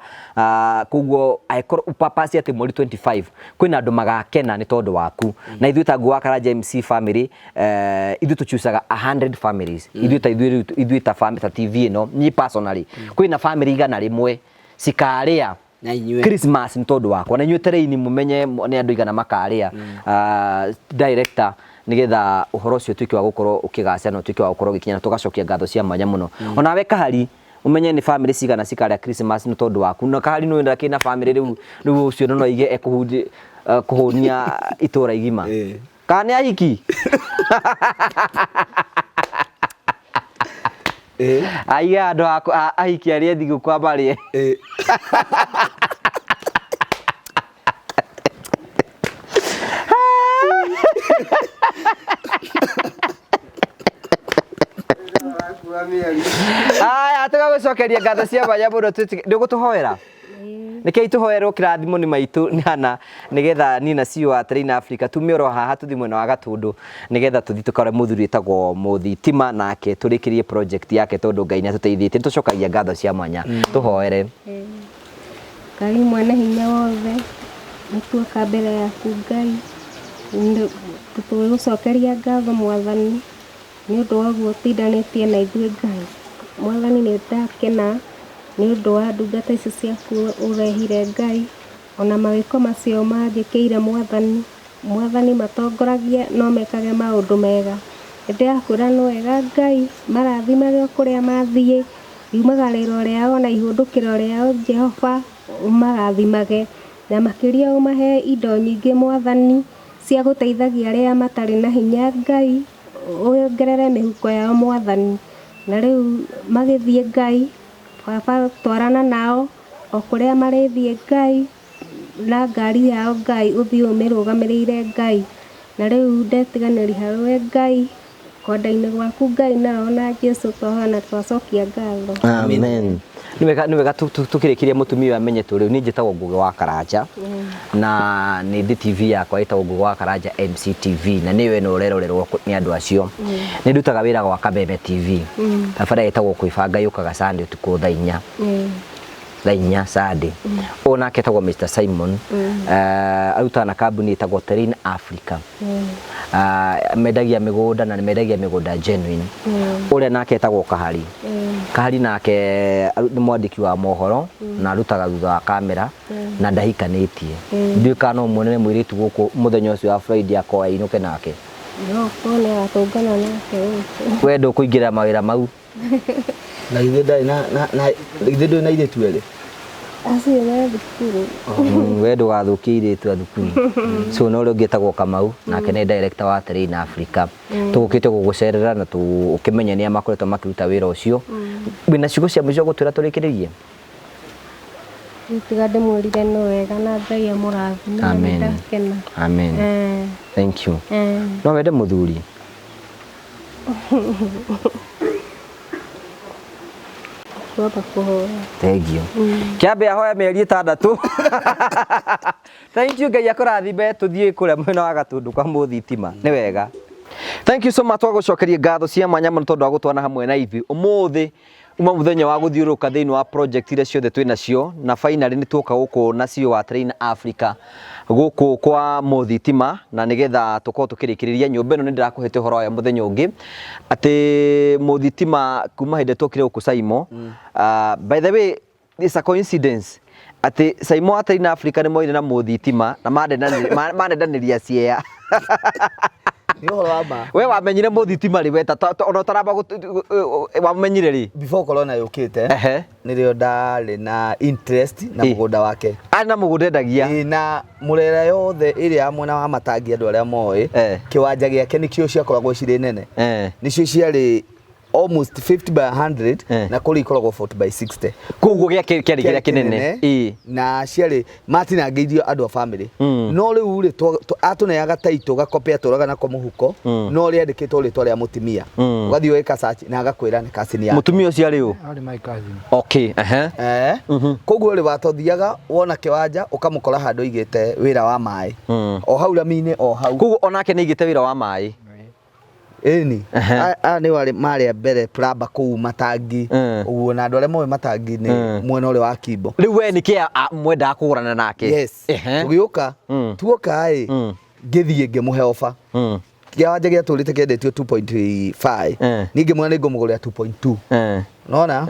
koguo angĩkorwo upapasi atĩ mweri 25 kwĩna andũ magakena nĩ tondũ waku. Na ithuĩ ta Nguo wa Karanja MC family, ithuĩ tũchucaga 100 families. Ithuĩ ta ithuĩ rĩu, ithuĩ ta ta TV ĩno, niĩ personally, kwĩna family 100 cikarĩa Na inyuĩ. Christmas nĩ tondũ wakwa. Na inyuĩ tereini mũmenye nĩ andũ igana makarĩa. Director, nĩgetha ũhoro ũcio ũtuĩke wa gũkorwo ũkĩgacĩra na ũtuĩke wa gũkorwo ũgĩkinya na tũgacokia ngatho cia mwanya mũno. Onawe Kahari, ũmenye nĩ family cigana cikarĩa Christmas nĩ tondũ waku. Na Kahari nĩ wenda kĩna family rĩu, rĩu ũcio no aige ekũhũnia itũra igima. Kana nĩ ahiki? Aige andũ ahiki arĩa thigũkũ amarĩe. Aya, tũgagũcokeria ngatho cia mwanya mũno, nĩ ũgũtũhoera? Nĩkĩo itũhoerwo kĩrathimo nĩ maitũ nana nĩgetha niĩ na CEO wa Train Africa tume oro haha tũthiĩ mwena wa Gatũndũ nĩgetha tũthiĩ tũkore mũthuri wĩtagwo Mũthitima nake tũrĩkĩrie project yake tondũ Ngai nĩ atũteithĩtie. Nĩ tũcokagia ngatho cia mwanya. Tũhoere. Ngai mwene hinya wothe, nĩ tuoka mbere yaku Ngai, tũgũcokeria ngatho Mwathani nĩ ũndũ wa ũguo ũtindanĩtie na ithuĩ Ngai. Mwathani nĩ ndakena nĩ ũndũ wa ndungata ici ciaku ũrehire Ngai, ona mawĩko macio manjĩkĩire Mwathani. Mwathani matongoragie no mekage maũndũ mega. Nĩndĩrakwĩra nĩ wega Ngai, marathimage o kũrĩa mathiĩ, riumagarĩro rĩao na ihũndũkĩro rĩao Jehova ũmarathimage, na makĩria ũmahe indo nyingĩ Mwathani cia gũteithagia arĩa matarĩ na hinya Ngai. Wongerere mĩhuko yao Mwathani. Na rĩu magĩthiĩ Ngai, baba twarana nao, o kũrĩa marĩthiĩ Ngai, na ngari yao Ngai ũthiĩ ũmĩrũgamĩrĩire Ngai. Na rĩu ndetiganĩria harĩ Ngai, kwenda-inĩ gwaku Ngai na ona Jesu twahoya na twacokia ngatho. Amen. Nĩ wega nĩ wega tũkĩrĩkĩria mũtumia ũyũ amenye tũ rĩu niĩ njĩtagwo Ngũgĩ wa Karanja na nĩ ndĩ TV yakwa ĩtagwo Ngũgĩ wa Karanja MCTV na nĩyo ĩno ũrerorerwo nĩ andũ acio. Nĩ ndutaga wĩra gwa Kameme TV. Barabara ĩtagwo Kwĩbanga yũkaga Sunday ũtukũ thaa inya. Thaa inya Sunday. Ũyũ nake etagwo Mr Simon. Arutaga na kambuni ĩtagwo Terrain Africa. Mendagia mĩgũnda na mendagia mĩgũnda genuine. Ũrĩa nake etagwo Kahari. Kahari nake nĩ mwandĩki wa mohoro na arutaga thutha wa kamera na ndahikanĩtie. Ndiũĩ kana no muonere mũirĩtu gũkũ mũthenya ũcio wa Friday akoya ainũke nake. No ũkorwo nĩ agatũngana nake gũkũ. We ndũkũingĩra mawĩra mau. Na githĩ ndarĩ na na na githĩ ndũrĩ na airĩtu erĩ? Acio me thukuru. We ndũgathũkie airĩtu a thukuru. So na ũrĩa ũngĩ etagwo Kamau nake nĩ director wa Terrain Africa. Tũgũkĩte gũgũcerera na ũkĩmenye nĩa makoretwo makĩruta wĩra ũcio. Wĩna ciugo cia mũico gũtwĩra tũrĩkĩrĩrie? Rĩu tiga ndĩmwĩrire nĩ wega na Ngai amũrathime na nĩ Amen. ndakena. Amen. Thank you. No wende mũthuri? Kwamba kũhoya. Thank you. Kĩambe ahoya mĩeri ĩtandatũ. Thank you Ngai akũrathime tũthiĩ kũrĩa mwena wa Gatũndũ kwa mũthitima. Nĩ wega. Thank you so much twagũcokeria ngatho cia mwanya mũno tondũ wa gũtwana hamwe na ithuĩ ũmũthĩ uma mũthenya wa gũthiũrũrũka thĩinĩ wa project iria ciothe twĩ nacio na finally nĩ tuoka gũkũ na CEO wa Train Africa gũkũ kwa mũthitima na nĩgetha tũkorwo tũkĩrĩkĩrĩria nyũmba ĩno nĩ ndĩrakũhete ũhoro wayo mũthenya ũngĩ atĩ mũthitima kuma hĩndĩ tuokire gũkũ Saimo by the way it's a coincidence atĩ Saimo wa Train Africa nĩ moire na mũthitima na manendanĩria ciea. Nĩ ũhoro wa ma. We wamenyire mũthitima rĩ we ona ũtaramba wamenyire rĩ? Before corona yũkĩte nĩrĩo ndarĩ na interest na mũgũnda wake. Arĩ na mũgũnda endagia. Ĩ, na mũrera yothe ĩrĩa ya mwena wa Matangi andũ arĩa moĩ kĩwanja gĩake nĩkĩo ciakoragwo cirĩ nene. Nĩcio ciarĩ almost 50 by 100 na kũrĩa ikoragwo 40 by 60. Koguo gĩake kĩarĩ kĩrĩa kĩnene. Ĩ. Na ciarĩ matinangĩirio andũ a family. No rĩu rĩ atũneaga taitũ gakopi atũraga nako mũhuko no rĩandĩkĩtwo rĩtwa rĩa mũtumia. Ũgathiĩ ũgĩka search na agakwĩra nĩ cousin yake. Mũtumia ũcio arĩ ũ? Arĩ my cousin. Okay, ehe. Koguo rĩ watothiaga wona kĩwanja ũkamũkora handũ aigĩte wĩra wa maĩ. O hau rami-inĩ o hau. Koguo onake nĩ aigĩte wĩra wa maĩ. Ĩni. Aya nĩ warĩ marĩ a mbere plumber kũu Matangi. Ũguo na andũ arĩa moĩ Matangi nĩ mwena ũrĩa wa Kimbo. Rĩu we nĩkĩ mwendaga kũgũrana nake? Yes. Tũgĩũka, tuoka ĩ, ngĩthiĩ ngĩmũhe offer. Kĩwanja gĩatũrĩte kĩendetio 2.5. Niĩ ngĩmwĩra nĩ ngũmũgũrĩra 2.2. Nona?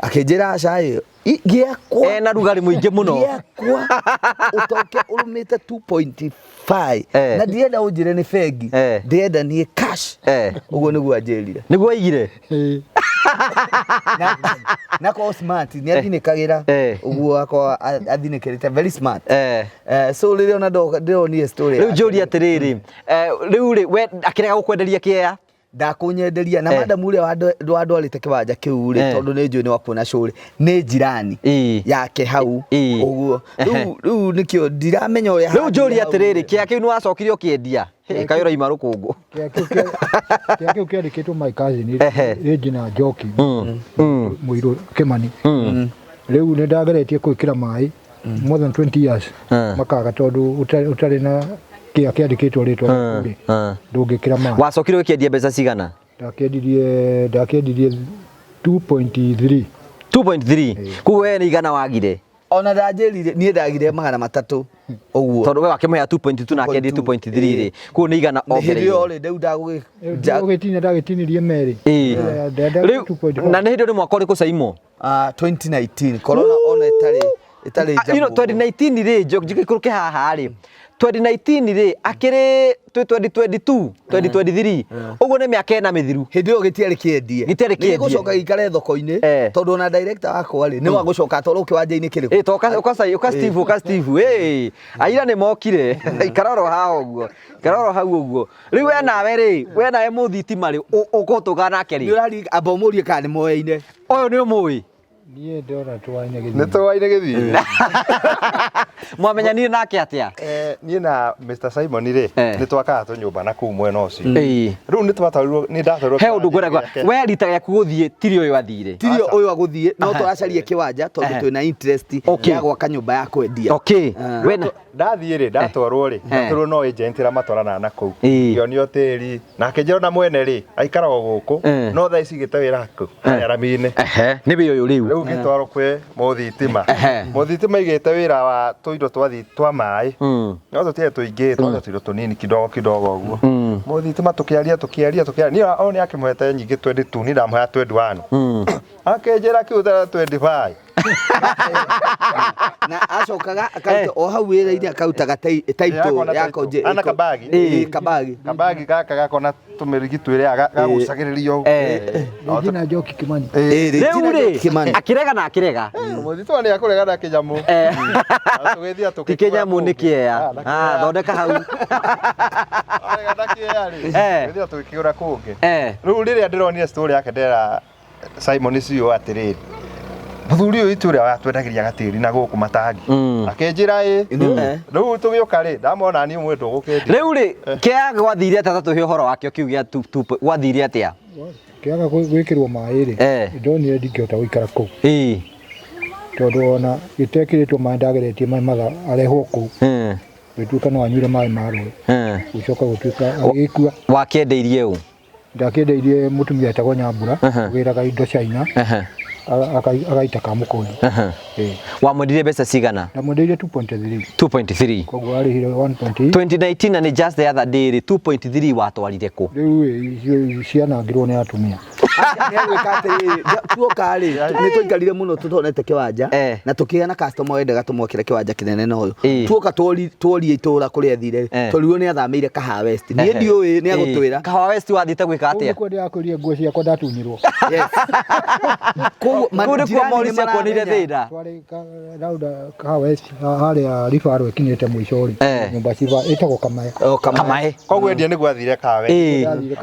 Akĩnjĩra aca ĩ, gĩakwa. Ena rugarĩ mũingĩ mũno. Gĩakwa. Ũtoke ũrũmĩte 2.5. Na ndirenda ũnjĩre nĩ bengi. Ndĩrenda niĩ cash. Ũguo nĩguo anjĩrire. Nĩguo aigire? Na akorwo smart, nĩ athinĩkagĩra. Ũguo akorwo athinĩkĩrĩte very smart. So rĩrĩa ona ndĩronire story Rĩu yake. njũrie atĩrĩrĩ, rĩu rĩ, we akĩrega gũkwenderia kĩea? Ndakũnyenderia na madam ũrĩa wandwarĩte kĩwanja kĩu rĩ, tondũ nĩ njũĩ nĩ wa kuona show rĩ, nĩ jirani yake hau. Ũguo. Rĩu nĩkĩo ndiramenya ũrĩa Rĩu njũrie hathire hau. atĩrĩrĩ, kĩea kĩu nĩ wacokire ũkĩendia? Hĩ, kaĩ ũraima rũkũngũ. Kĩea kĩu kĩandĩkĩtwo my cousin, Regina Njoki, mũirũ Kĩmani. Rĩu nĩ ndageretie gwĩkĩra maĩ more than 20 years makaga tondũ ũtarĩ na kĩea kĩandĩkĩtwo rĩtwa rĩaku rĩ, ndũngĩkĩra maĩ. Wacokire ũkĩendia mbeca cigana? Ndakĩendirie 2.3. 2.3. Koguo we nĩ igana wagire? Ona ndanjĩrire niĩ ndagire magana matatũ ũguo. Tondũ we wakĩmũhe 2.2 na akĩendia 2.3 rĩ. Koguo nĩ igana Nĩ hĩndĩ ĩyo ongereirwo. rĩ, rĩu ndagũgĩ- Ũgĩtinia ndagĩtinirie merĩ. Rĩu, na nĩ hĩndĩ ĩyo nĩ mwaka ũrĩkũ Saimo? 2019, corona ona ĩtarĩ. Ĩtarĩ Ah, you know, njambu ũguo. 2019 rĩ njikũrũke haha rĩ, 2019 rĩ, akĩrĩ twĩ 2022, 2023, ũguo nĩ mĩaka 4 mĩthiru. Hĩndĩ ĩyo gĩtiarĩ kĩendie. Gĩtiarĩ kĩendie. Gĩgũcoka gĩikare thoko-inĩ tondũ ona director wakwa rĩ, nĩ wa gũcoka atwarwo kĩwanja-inĩ kĩrĩkũ. Ĩ, toka ũka ũka Steve, ũka Steve, ĩ aira nĩ mokire, ikara oro haha ũguo, ikara oro hau ũguo. Rĩu we nawe rĩ, we nawe mũthitima rĩ, ũkũtũgana nake rĩ? Nĩ ũrari amba ũmũrie kana nĩ moyaine. Ũyũ nĩ ũmũĩ? Niĩ ndĩrona tũwaine gĩthithi. Nĩ tũwaine gĩthithi. Mwamenyanire nake atĩa? Niĩ na Mr Simon rĩ, nĩ twakaga tũnyũmba na kũu mwena ũcio. Rĩu nĩ twatwarirwo, nĩ ndatwarirwo He ũndũ ngwenda kuga. We rita rĩaku gũthiĩ tiri ũyũ athire. Tiri ũyũ agũthiĩ, no tũracaria kĩwanja tondũ twĩna interest ya gwaka nyũmba ya kwendia. We na Ndathiĩ rĩ, ndatwarwo rĩ, ndatwarwo no agent ĩrĩa matwaranaga na kũu. Ngĩonio tĩri, na akĩnjĩra ona mwene rĩ, aikaraga o gũkũ, no thaa ici igĩte wĩra kũ, harĩa rami-inĩ. Nĩ wĩ ũyũ rĩu. Rĩu ngĩtwarwo kwĩ mũthitima. Mũthitima aigĩte wĩra wa tũindo twa maĩ. No tũtiarĩ tũingĩ, twarĩ tũindo tũnini kidogo kidogo ũguo. Mũthitima tũkĩaria, tũkĩaria, tũkĩaria. Niĩ o nĩ akĩmũhete nyingĩ 22, niĩ ndamũheaga 21. Akĩnjĩra kĩu tara 25. Na acokaga akaruta o hau wĩra-inĩ, akarutaga title ya konje. Ana kabagi. Kabagi. Kabagi gaka gakona tũmĩrigi twĩrĩ gagucagĩrĩrio. Regina Njoki Kimani. Rĩu rĩ, akĩrega na akĩrega. Mũthitwa nĩ akũrega na kĩnyamũ. Tũgĩthiĩ Ti kĩnyamũ nĩ kĩea. Thondeka hau. Arega na kĩea rĩ. Tũgĩthiĩ tũgĩkĩgũra kũngĩ. Rĩu rĩrĩa ndĩronire story yake ndera Simon ũcio atĩrĩrĩ, mũthuri ũyũ witũ ũrĩa watwendagĩria gatĩri na gũkũ matangi akĩnjĩra ĩ rĩu tũgĩũka rĩ, ndamona niĩ mwendwo gũkĩndia. Rĩu rĩ, kĩaga gwathire atĩa? Tũhe ũhoro wakĩo kĩu gĩa gwathire atĩa? Kĩaga gwĩkĩrwo maĩ rĩ, ndonire ndingĩhota gũikara kũu. Tondũ ona gĩtekĩrĩtwo maĩ, ndageretie maĩ mathaa arehwo kũu. Gũtuĩka no anyuire maĩ ma rũĩ. Gũcoka gũtuĩka agĩkua. Wakĩendeirie ũ? Ndakĩendeirie mũtumia etagwo Nyambura, wĩraga indo China, agaita Kamũkũnji. Wamwendirie mbeca cigana? Ndamwendeirie 2.3. 2.3. Koguo arĩhire 1.8. 2019 na nĩ just the other day rĩ, 2.3 watwarire kũ? Rĩu icio cianangirwo nĩ atumia. Nĩegwĩka atĩrĩrĩ, tuoka rĩ, nĩ tũikarire mũno tũtonete kĩwanja, na tũkĩgĩa na customer wendaga tũmwakĩre kĩwanja kĩnene na ũyũ. Tuoka tuorie itũra kũrĩa athire, tũrirwo nĩ athamĩire Kahawa West. Niĩ ndiũĩ, nĩ agũtwĩra. Kahawa West wathiĩte gwĩka atĩa? Kũu nĩkuo ndĩrakwĩrire nguo ciakwa ndatunyirwo. Koguo Kũu nĩkuo jirani mori nĩ ciakuonire maramenya. thĩna. Twarĩ rauda Kahawa West, harĩa Ribarũ ĩkinyĩte mũico rĩ, nyũmba ciba ĩtagwo Kamae. O, Kamae. Kamae. Koguo endia nĩguo athire Kahawa West.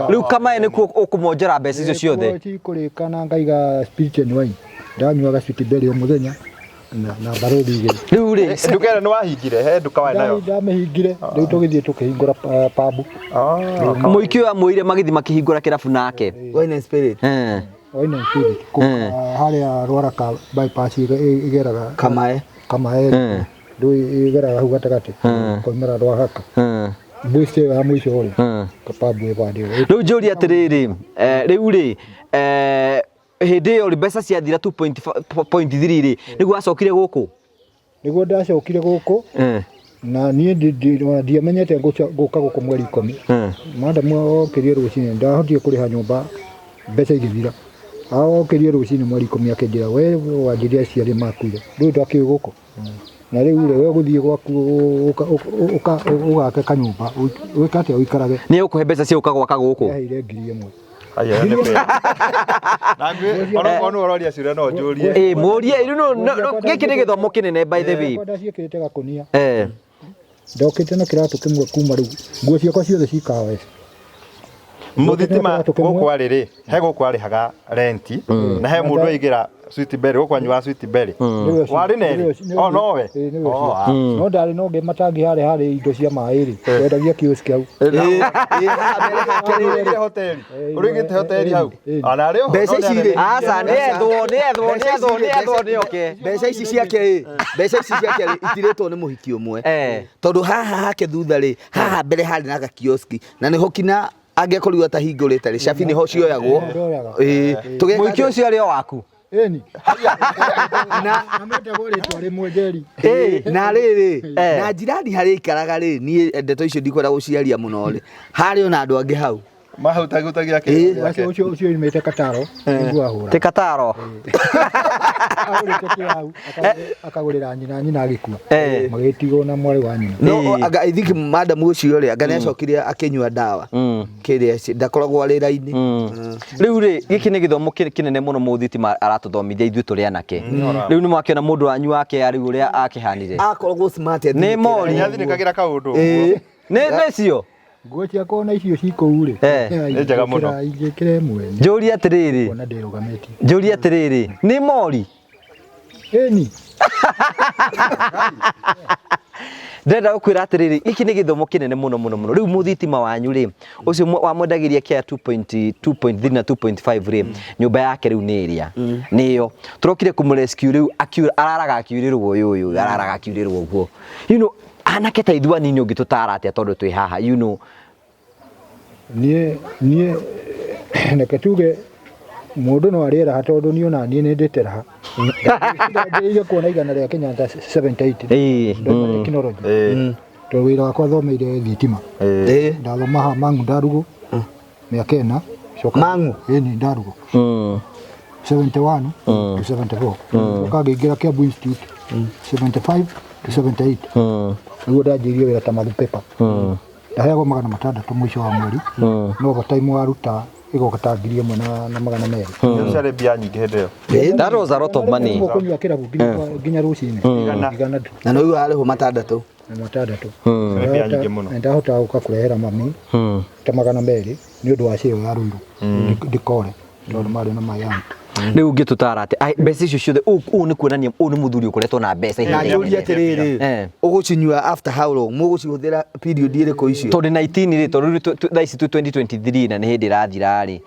Rĩu Kamae nĩkuo ũkũmonjora mbeca icio ciothe? Nĩkuo cikũrĩka na ngaiga spirit and wine. Ndanyuaga sweet berry o mũthenya na barothi igĩrĩ. Rĩu rĩ, nduka ĩyo nĩ wahingire? He nduka warĩ nayo? Ndamĩhingire, rĩu tũgĩthiĩ tũkĩhingũra pub. Mũiki ũyũ amwĩire magĩthiĩ makĩhingũra kĩrabu nake. Wine and spirit. Wine and spirit. Harĩa Rwaraka bypass ĩgeraga Kamae. Kamae. Rĩu ĩgeraga hau gatagatĩ. Koimĩra Rwaraka. Boost ĩyo ya mũico rĩ, pub ĩ bandĩ ĩyo. Rĩu njũrie atĩrĩrĩ, rĩu rĩ, hĩndĩ ĩyo rĩ, mbeca ciathira 2.3 rĩ, nĩguo wacokire gũkũ? Nĩguo ndacokire gũkũ. Na niĩ ndiamenyete gũka gũkũ mweri 10. Madam okĩrie rũcinĩ, ndahotire kũrĩha nyũmba mbeca igĩthira. Okĩrie rũcinĩ mweri 10 akĩnjĩra, we wanjĩrire aciari makuire, rĩu ndakĩũĩ gũkũ. Na rĩu rĩ, we ũgũthiĩ gwaku ũgake kanyũmba, wĩke atĩa ũikarage? Nĩ ũkũhe mbeca cia gũka gwaka gũkũ? Aheire ngiri ĩmwe. Aya, nĩ mbeca. Na ngwĩ, onokorwo nĩ ũroria ciũria no njũrie. Mũrie, rĩu no, gĩkĩ nĩ gĩthomo kĩnene by the way. Nguo ndaciĩkĩrĩte gakũnia. Ndokĩte na kĩratũ kĩmwe kuma rĩu. Nguo ciakwa ciothe ci Kahawa West. Mũthitima gũkũ arĩ rĩ, he gũkũ arĩhaga renti, na he mũndũ aigĩra sweet berry, gũkũ anyuaga sweet berry. Warĩ na erĩ? O, nowe? Nĩwe ũcio. No ndarĩ no ngĩ matangi harĩa harĩ indo cia maĩ rĩ, wendagia kiosk hau. Ũrĩigĩte hoteli. Ũrĩigĩte hoteli hau. Ona arĩ oho, Mbeca no ici nĩ rĩ. Aca, nĩ ethwo, nĩ ethwo, nĩ ethwo, nĩ ethwo, nĩ oke. Mbeca ici ciake rĩ, mbeca ici ciake rĩ, itirĩtwo nĩ mũhiki ũmwe. Tondũ haha hake thutha rĩ, haha mbere harĩ na gakioski, na nĩho kinya angĩakorirwo atahingũrĩte rĩ, cabi nĩho cioyagwo. Tũgeka Mũhiki atĩa? ũcio arĩ o waku? Ĩni. Na Na metagwo rĩtwa rĩmwe Njeri. Na rĩrĩ, na jirani harĩa aikaraga rĩ, niĩ ndeto icio ndikwenda gũciaria mũno rĩ, harĩ ona andũ angĩ hau. Mahutagutagia kĩro gĩake. Ũcio ũcio imĩte Kataro nĩguo ahũra. Ti Kataro. Agũrĩte kĩrau akagũrĩra nyina, nyina agĩkua. Magĩtigwo na mwarĩ wa nyina. No anga I think madam ũcio rĩ, anga nĩacokire akĩnyua ndawa. Kĩrĩa ndakoragwo arĩ raini. Rĩu rĩ, gĩkĩ nĩ gĩthomo kĩnene mũno mũthitima aratũthomithia ithuĩ tũrĩ anake. Rĩu nĩ mwakĩona mũndũ wanyu wake rĩu ũrĩa akĩhanire. Akoragwo smart. Nĩ mori. Nĩathinĩkagĩra kaũndũ ũguo. Nĩ cio. Nguo ciakwa ona icio ci kũu rĩ. Nĩ njega mũno. Ingĩkĩra ĩmwe. Njũrie atĩrĩrĩ. Ona ndĩrũgamĩtie. Njũrie atĩrĩrĩ, nĩ mori. Ĩni. Ndĩrenda gũkwĩra atĩrĩrĩ, gĩkĩ nĩ gĩthomo kĩnene mũno mũno mũno. Rĩu mũthitima wanyu rĩ, ũcio wamwendagĩria kĩa 2.2.3 na 2.5 rĩ, nyũmba yake rĩu nĩ ĩrĩa. Nĩyo. Tũrokire kũmũrescue rĩu akiura, araraga akiurĩrwo ũyũ ũyũ, araraga akiurĩrwo ũguo. You know, anake ta ithuĩ anini ũngĩtũtara atĩa tondũ twĩ haha, you know. Niĩ reke tuge mũndũ no arĩe raha tondũ niĩ ona niĩ nĩ ndĩte raha. Ndambĩrĩirie kuona igana rĩa Kenyatta 78. Ndauma technology. Tondũ wĩra wakwa thomeire thitima. Ndathoma haha Mang'u Ndarugu mĩaka ĩna. Mang'u? Ĩni Ndarugu. 71 to 74. Coka ngĩingĩra Kiambu Institute 75 to 78. Nĩguo ndanjĩrĩirie wĩra ta Mathu Paper. Ndaheagwo 600 mũico wa mweri. No overtime waruta ĩgoka ta 1,200. Ciarĩ mbia nyingĩ hĩndĩ ĩyo. That was a lot of money. Kũnyua kĩrabu nginya rũcinĩ. Igana. Na no arĩhwo 600. Na 600. Ciarĩ mbia nyingĩ mũno. Ndahotaga gũka kũrehera mami ta 200 nĩ ũndũ wa cĩo ya Ruiru. Ndikore tondũ marĩ na my aunt. Rĩu ũngĩtũtara atĩ mbeca icio ciothe ũũ nĩ kuonania ũũ nĩ mũthuri ũkoretwo na mbeca Na ihinda njũrie inene. atĩrĩrĩ, ũgũcinyua after how long? Mũgũcihũthĩra period ĩrĩkũ icio? Tondũ 19 rĩ, tondũ rĩu thaa ici twĩ 2023 na nĩ hĩndĩ ĩrathira rĩ.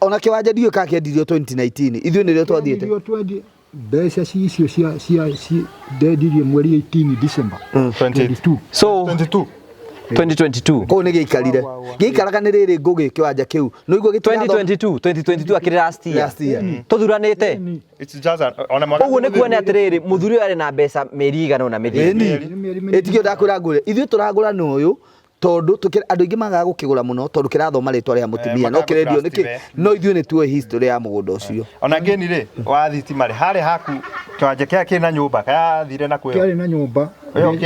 Ona kĩwanja ndiũĩ kana kĩendirio 2019, ithuĩ nĩrĩo twathiĩte. Mbeca icio cia ndendirie mweri 18 December 22. So 2022. Kũu nĩ gĩikarire. Gĩikaraga nĩ rĩrĩ ngũgĩ kĩwanja kĩu. Nĩ ũguo 2022, 2022 akĩrĩ last year. Last year. Tũthuranĩte. It's just an, ona mwaka Ũguo nĩ kuona atĩrĩrĩ, mũthuri ũyũ arĩ na mbeca mĩeri igana ũna mĩthiru. Ĩni. Ĩtigio ndakwĩra ngũre. Ithuĩ tũragũra na ũyũ tondũ andũ aingĩ magaga gũkĩgũra mũno tondũ kĩrathoma rĩtwa rĩa mũtumia no kĩrendio nĩkĩ, no ithuĩ nĩ tuoĩ history ya mũgũnda ũcio. Ona ngeni rĩ wa thitima rĩ harĩ haku kĩwanja kĩa kĩna nyũmba kayathire na kwĩyo. Kĩarĩ na nyũmba.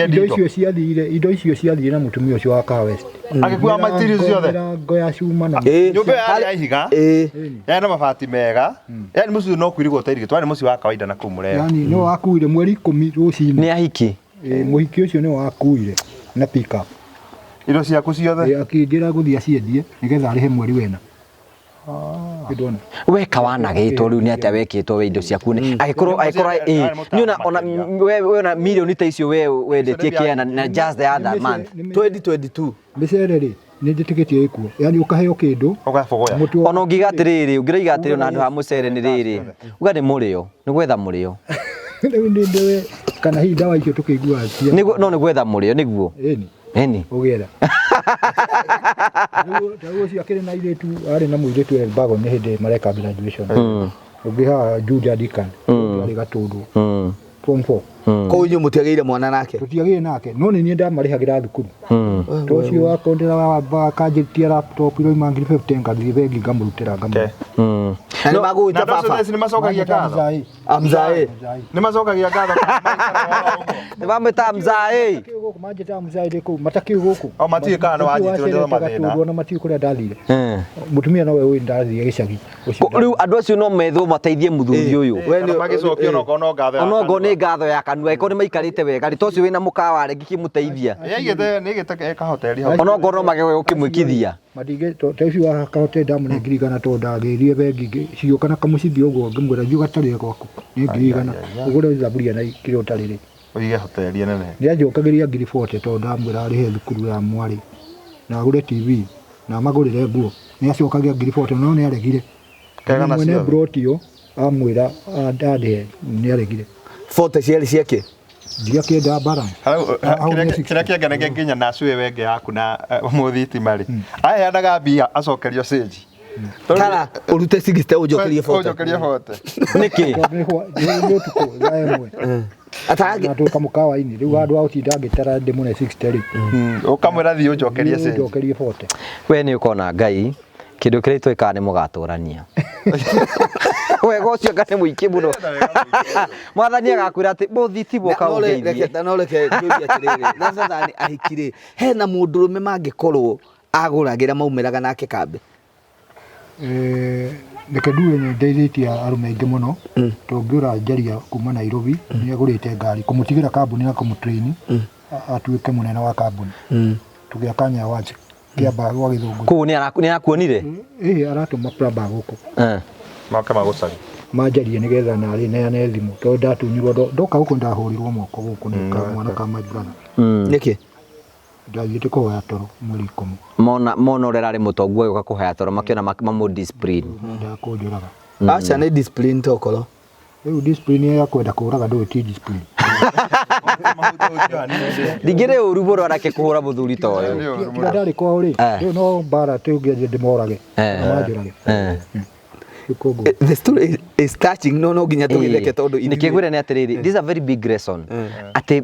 Indo icio ciathire, indo icio ciathire na mũtumia ũcio wa Kahawa West. Agĩkua materials ciothe. Mĩrango ya cuma na nyũmba yarĩ ya ihiga. Yarĩ na mabati mega. Yaani mũciĩ no kwĩrigwo ũtairigĩtwo, warĩ mũciĩ wa kawaida na kũu Mũrera. Yaani nĩ wakuire mweri 10 rũcinĩ. Nĩ ahiki. Mũhiki ũcio nĩ wakuire na pick up. Indo ciaku ciothe. Akĩnjĩra gũthiĩ aciendie nĩgetha arĩhe mweri wena. Weka wanagĩtwo rĩu nĩ atĩa wekĩtwo we indo ciaku nĩ angĩkorwo nĩ ona we ona milioni ta icio we wendetie kĩa na just the other month 2022 mĩcere rĩ nĩ njĩtĩkĩtie ĩkuo, yani ũkaheo kĩndũ ũgabogoya. Ona ũngiuga atĩrĩrĩ, ũngĩroiga atĩrĩrĩ ona handũ ha mũcere nĩ rĩrĩ, uga nĩ mũrĩo, nĩ gwetha mũrĩo. Rĩu nĩ ndĩwe kana hihi ndawa icio tũkĩiguaga cia Nĩguo, no nĩ gwetha mũrĩo nĩguo. Ĩni. Ĩni. Ũgĩetha. Rĩu ũcio akĩrĩ na airĩtu, arĩ na mũirĩtu Elbagon nĩ hĩndĩ mareka graduation. Ũngĩ haha Juja Deacon, arĩ Gatũndũ. Form 4. Kũu inyuĩ mũtiagĩire mwana nake? Tũtiagĩire nake, no nĩ niĩ ndamarĩhagĩra thukuru. To ũcio wakondera akanjĩtia laptop iroima ngiri 50 ngathiĩ bengi ngamũrutĩra ngamũhe. Na nĩ magũgwĩta baba? Nĩ macokagia ngatho. Amzae. Nĩ macokagia ngatho. Nĩ mamwĩtaga mzae. Manjĩtaga mzae ndĩ kũu, matakĩũĩ gũkũ. O matiũĩ kana nĩ wanyitirwo nĩ mathĩna. Ona matiũĩ kũrĩa ndathire. Mũtumia nowe ũĩ ndathire gĩcagi. Rĩu andũ acio no methwo mateithie mũthuri ũyũ. Magĩcokio onokorwo no ngatho ya Onokorwo nĩ ngatho ya kanua, angĩkorwo nĩ maikarĩte wega rĩ, to ũcio wĩna mũkawa rĩngĩ kĩmũteithia. Nĩaigĩte, nĩaigĩte kahoteri hau. Onokorwo no mage gũkĩmwĩkithia. Matingĩ, ta ũcio wa kahoteri ndamũnengeri 100 tondũ ndagĩrire bengi cigĩũka na kamũcibi ũguo ngĩmwĩra thiĩ ũgatarĩre gwaku nĩ 100,000 ũgũre thaburia na kĩrĩa ũtarĩrĩ. Ũige hoteri nene. Nĩanjokagĩria 40,000 tondũ ndamwĩra arĩhe thukuru ya mwarĩ na agũre TV na amagũrĩre nguo. Nĩacokagia 40,000 no nĩaregire. Kega na Mwene ciothe. plot ĩyo amwĩra andĩhe nĩaregire. 40 ciarĩ ciake? Ndiakĩenda balance. Kĩrĩa kĩangenagia nginya na cũĩ wenge yaku na mũthitima rĩ, aheanaga mbia acokerio cĩnji. Kana ũrute 60 ũnjokerie 40. Ũnjokerie 40. Nĩkĩ? Nĩ ũtukũ thaa ĩmwe. Atarangĩ Na twĩ kamũkawa-inĩ rĩu handũ ha gũtinda ngĩtara ndĩmũne 60 rĩ. Ũkamwĩra thiĩ ũnjokerie Thiĩ cĩnji. ũnjokerie 40. We nĩ ũkona Ngai kĩndũ kĩrĩa twĩkaga nĩ mũgatũrania. Wega ũcio nga nĩ mũingĩ mũno. Mwathani agakwĩra atĩ mũthiti boka No re- ũngeithie. reke no reke njũrie atĩrĩrĩ rather than ahiki rĩ hena mũndũrũme mangĩkorwo agũragĩra maumĩraga nake kambĩ. Reke nduge nĩ ndeithĩtie arũme aingĩ mũno tũngĩũra njaria kuma Nairobi nĩ agũrĩte ngari kũmũtigĩra kambuni na kũmũtrain atuĩke mũnene wa kambuni tũgĩaka Nyawaji kĩamba gwa Gĩthũngũ. Kũu nĩ arakuonire? Ĩĩ aratũma plumber gũkũ. Moke magũcarie. Manjarie nĩgetha narĩ neane thimũ tondũ ndatunyirwo ndoka gũkũ ndahũrirwo moko gũkũ nĩ mwana ka my brother. Nĩkĩ? Ndathiĩte kũhoya toro mweri 10. Mona mona ũrĩa ararĩ mũtongu agĩũka kũhoya toro makĩona mamũ discipline. Mendaga kũnjũraga. Aca nĩ discipline tokorwo. Rĩu discipline ya kwenda kũraga ndũĩ ti discipline. Ndingĩrĩ ũru mũno anake kũhũra mũthuri ta ũyũ. Tiga ndarĩ kwao rĩ, rĩu no mbara tũngĩanjia ndĩmorage. Manjũrage. The story is touching no no nginya tũgĩtheke tondũ ithuĩ. Nĩkĩngwĩra nĩ atĩrĩrĩ, this is a very big lesson. Atĩ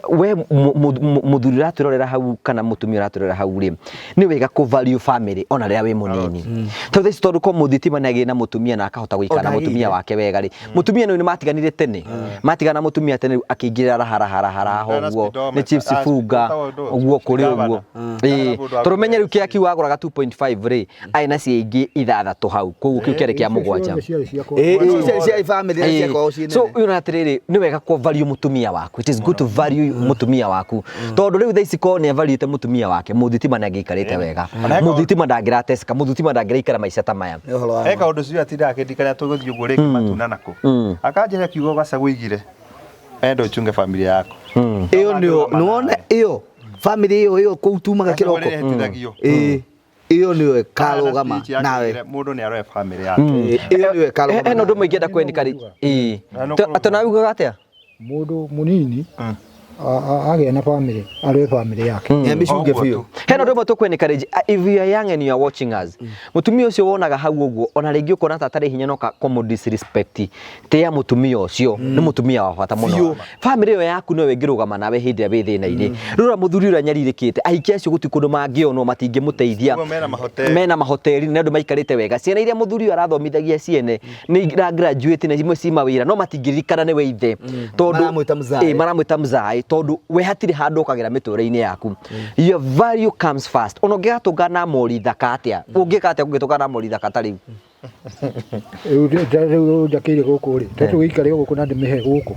we mũthuri ũratwĩrorera hau kana mũtumia ũratwĩrorera hau rĩ, nĩ wega kũ value family ona rĩrĩa wĩ mũnini. Tondũ thaa ici tondũ ko mũthitima nĩ agĩire na mũtumia na akahota gũikara na mũtumia wake wega rĩ, mũtumia nĩ matiganire tene, matigana na mũtumia tene rĩu akĩingĩrĩra raha raha raha raha ũguo, nĩ chips funga ũguo kũrĩ ũguo. Tondũ menye rĩu kĩrĩa kĩu wagũraga 2.5 rĩ, arĩ na cia ingĩ ithathatũ hau, koguo kĩu kĩarĩ kĩa mũgwanja. So ũyũ atĩrĩrĩ, nĩ wega kũ value mũtumia waku. It is good to value mũtumia waku. Tondũ rĩu thaa ici korwo nĩ avaluĩte mũtumia wake, mũthitima nĩ angĩikarĩte wega. Mũthitima ndangĩrateseka, mũthitima ndangĩraikara maica ta maya. He kaũndũ cio atindaga akĩndirikania tũgũthiĩ ũguo rĩngĩ matunda nako. Akanjĩra kiugo gacagũ igire. Enda ũchunge familia yako. Ĩyo nĩyo nĩwona ĩyo family ĩyo ĩyo kũu tumaga kĩroko. Ĩĩ. Ĩyo nĩyo ĩkarũgama nawe. Mũndũ nĩ aroe family yake. Ĩyo nĩyo ĩkarũgama. Hena ũndũ mũingĩ enda kwenĩka rĩ. Ĩĩ. Atĩ nawe ugaga atĩa? Mũndũ mũnini agĩa na family, aroe family yake. Nĩ amĩcunge biũ. Hena ũndũ ũmwe tũkwenĩka rĩ, if you are young and you are watching us, mũtumia ũcio wonaga hau ũguo, ona rĩngĩ ũkona ta atarĩ hinya no kũmũ disrespect, tĩa mũtumia ũcio, nĩ mũtumia wa bata mũno. Family ĩyo yaku noyo ĩngĩrũgama nawe hĩndĩ ĩrĩa wĩ thĩna-inĩ. Rora mũthuri ũrĩa anyarirĩkĩte, ahiki acio gũtirĩ kũndũ mangĩonwo, matingĩmũteithia. Mena mahoteli, nĩ andũ maikarĩte wega. Ciana iria mũthuri ũyũ arathomithagia ciene nĩ ira graduate na imwe ci mawĩra, no matingĩririkana nĩwe ithe. Tondũ maramwĩta mzae, tondũ we hatirĩ handũ ũkagĩra mĩtũrĩre-inĩ yaku. Your value comes first. Ona ũngĩgatũngana na mori thaka atĩa? Ũngĩka atĩa ũngĩtũngana na mori thaka ta rĩu? Rĩu njakĩire gũkũ rĩ, to tũgĩikare gũkũ na ndĩmĩhe gũkũ.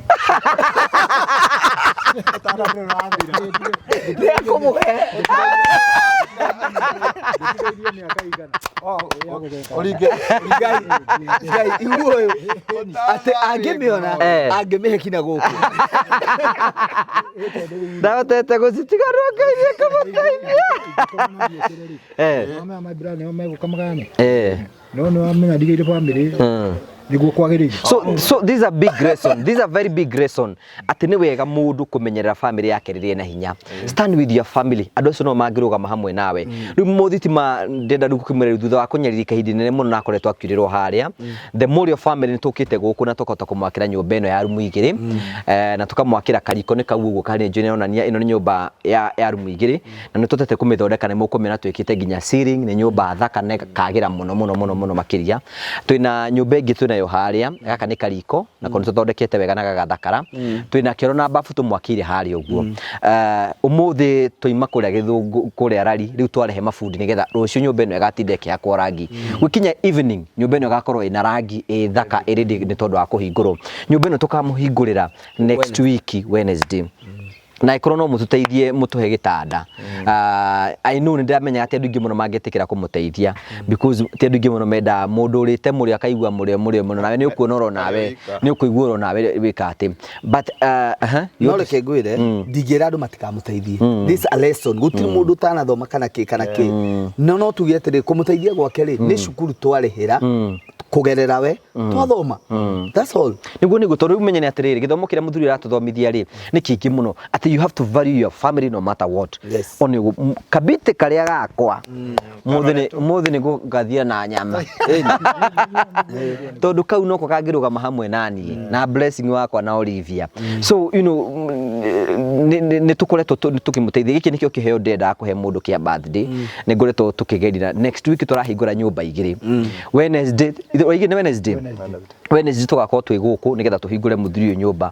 Nĩekũmũhe. Ngai igua ũyũ atĩ angĩmĩona angĩmĩhe kinya gũkũ. Ndahotete gũcitiganwo Ngai nĩekũmũteithia. My brother nĩo megũka magayane. No nĩ wamenya ndigĩire family nĩguo kwagĩrĩire. So this is a big lesson. This is a very big lesson. Atĩ nĩ wega mũndũ kũmenyerera family yake rĩrĩa ĩna hinya. Stand with your family. Andũ acio no mangĩrũgama hamwe nawe. Rĩu mũthitima ndĩrenda rĩu gũkĩmwĩra rĩu thutha wa kũnyarirĩka ihinda inene mũno na akoretwo akiurĩrwo harĩa. The Morio family nĩ tũkĩte gũkũ na tũkahota kũmwakĩra nyũmba ĩno ya rumu igĩrĩ. Na tũkamwakĩra kariko nĩ kau ũguo karĩ njũĩ nĩronania ĩno nĩ nyũmba ya rumu igĩrĩ. Na nĩ tũtete kũmĩthondeka nĩ mũkũmĩona twĩkĩte nginya ceiling, nĩ nyũmba thaka na ĩkagĩra mũno mũno mũno mũno makĩria. Twĩna nyũmba ĩngĩ twĩnayo harĩa, gaka nĩ kariko nako nĩ tũthondekete wega na gagathakara. Twĩna kĩoro na bafu tũmwakĩire harĩa ũguo. Ũmũthĩ twaima kũrĩa Gĩthũngũ, kũrĩa Rari, rĩu twarehe mabundi nĩgetha rũciũ nyũmba ĩno ĩgatinda ĩkĩhakwo rangi. Gũkinya evening nyũmba ĩno ĩgakorwo ĩna rangi, ĩ thaka, ĩ ready nĩ tondũ wa kũhingũrwo. Nyũmba ĩno tũkamũhingũrĩra next week Wednesday. Na ĩkorwo no mũtũteithie mũtũhe gĩtanda. I know nĩ ndĩramenya atĩ andũ aingĩ mũno mangĩtĩkĩra kũmũteithia because ti andũ aingĩ mũno mendaga mũndũ ũrĩte mũrĩo akaigua mũrĩo mũrĩo mũno, nawe nĩ ũkuona oro nawe, nĩ ũkũigua oro nawe wĩka atĩ. But no reke ngwĩre, ndingĩra andũ matikamũteithie. This a lesson. Gũtirĩ mũndũ ũtanathoma kana kĩ kana kĩ. No no tuge atĩrĩ, kũmũteithia gwake rĩ, nĩ cukuru twarĩhĩra. Kũgerera we twathoma, that's all. Niguo tondũ rĩu menye nĩ atĩrĩrĩ, gĩthomo kĩrĩa mũthuri aratũthomithia rĩ nĩ kĩingĩ mũno, atĩ you have to value your family no matter what. One ũguo kabĩtĩ karĩa gakwa mũthĩ nĩ gũgathia na nyama. Ĩni. Tondũ kau noko kangĩrũgama hamwe na niĩ na Blessing wakwa na Olivia. So nĩ tũkoretwo tũkĩmũteithia. Gĩkĩ nĩkĩo kĩheo ndĩrendaga kũhe mũndũ kĩa birthday. Nĩ ngoretwo tũkĩgeria. Next week tũrahingũra nyũmba igĩrĩ Wednesday, oigĩ nĩ Wednesday. Wednesday tũgakorwo twĩ gũkũ nĩgetha tũhingũre mũthuri ũyũ nyũmba.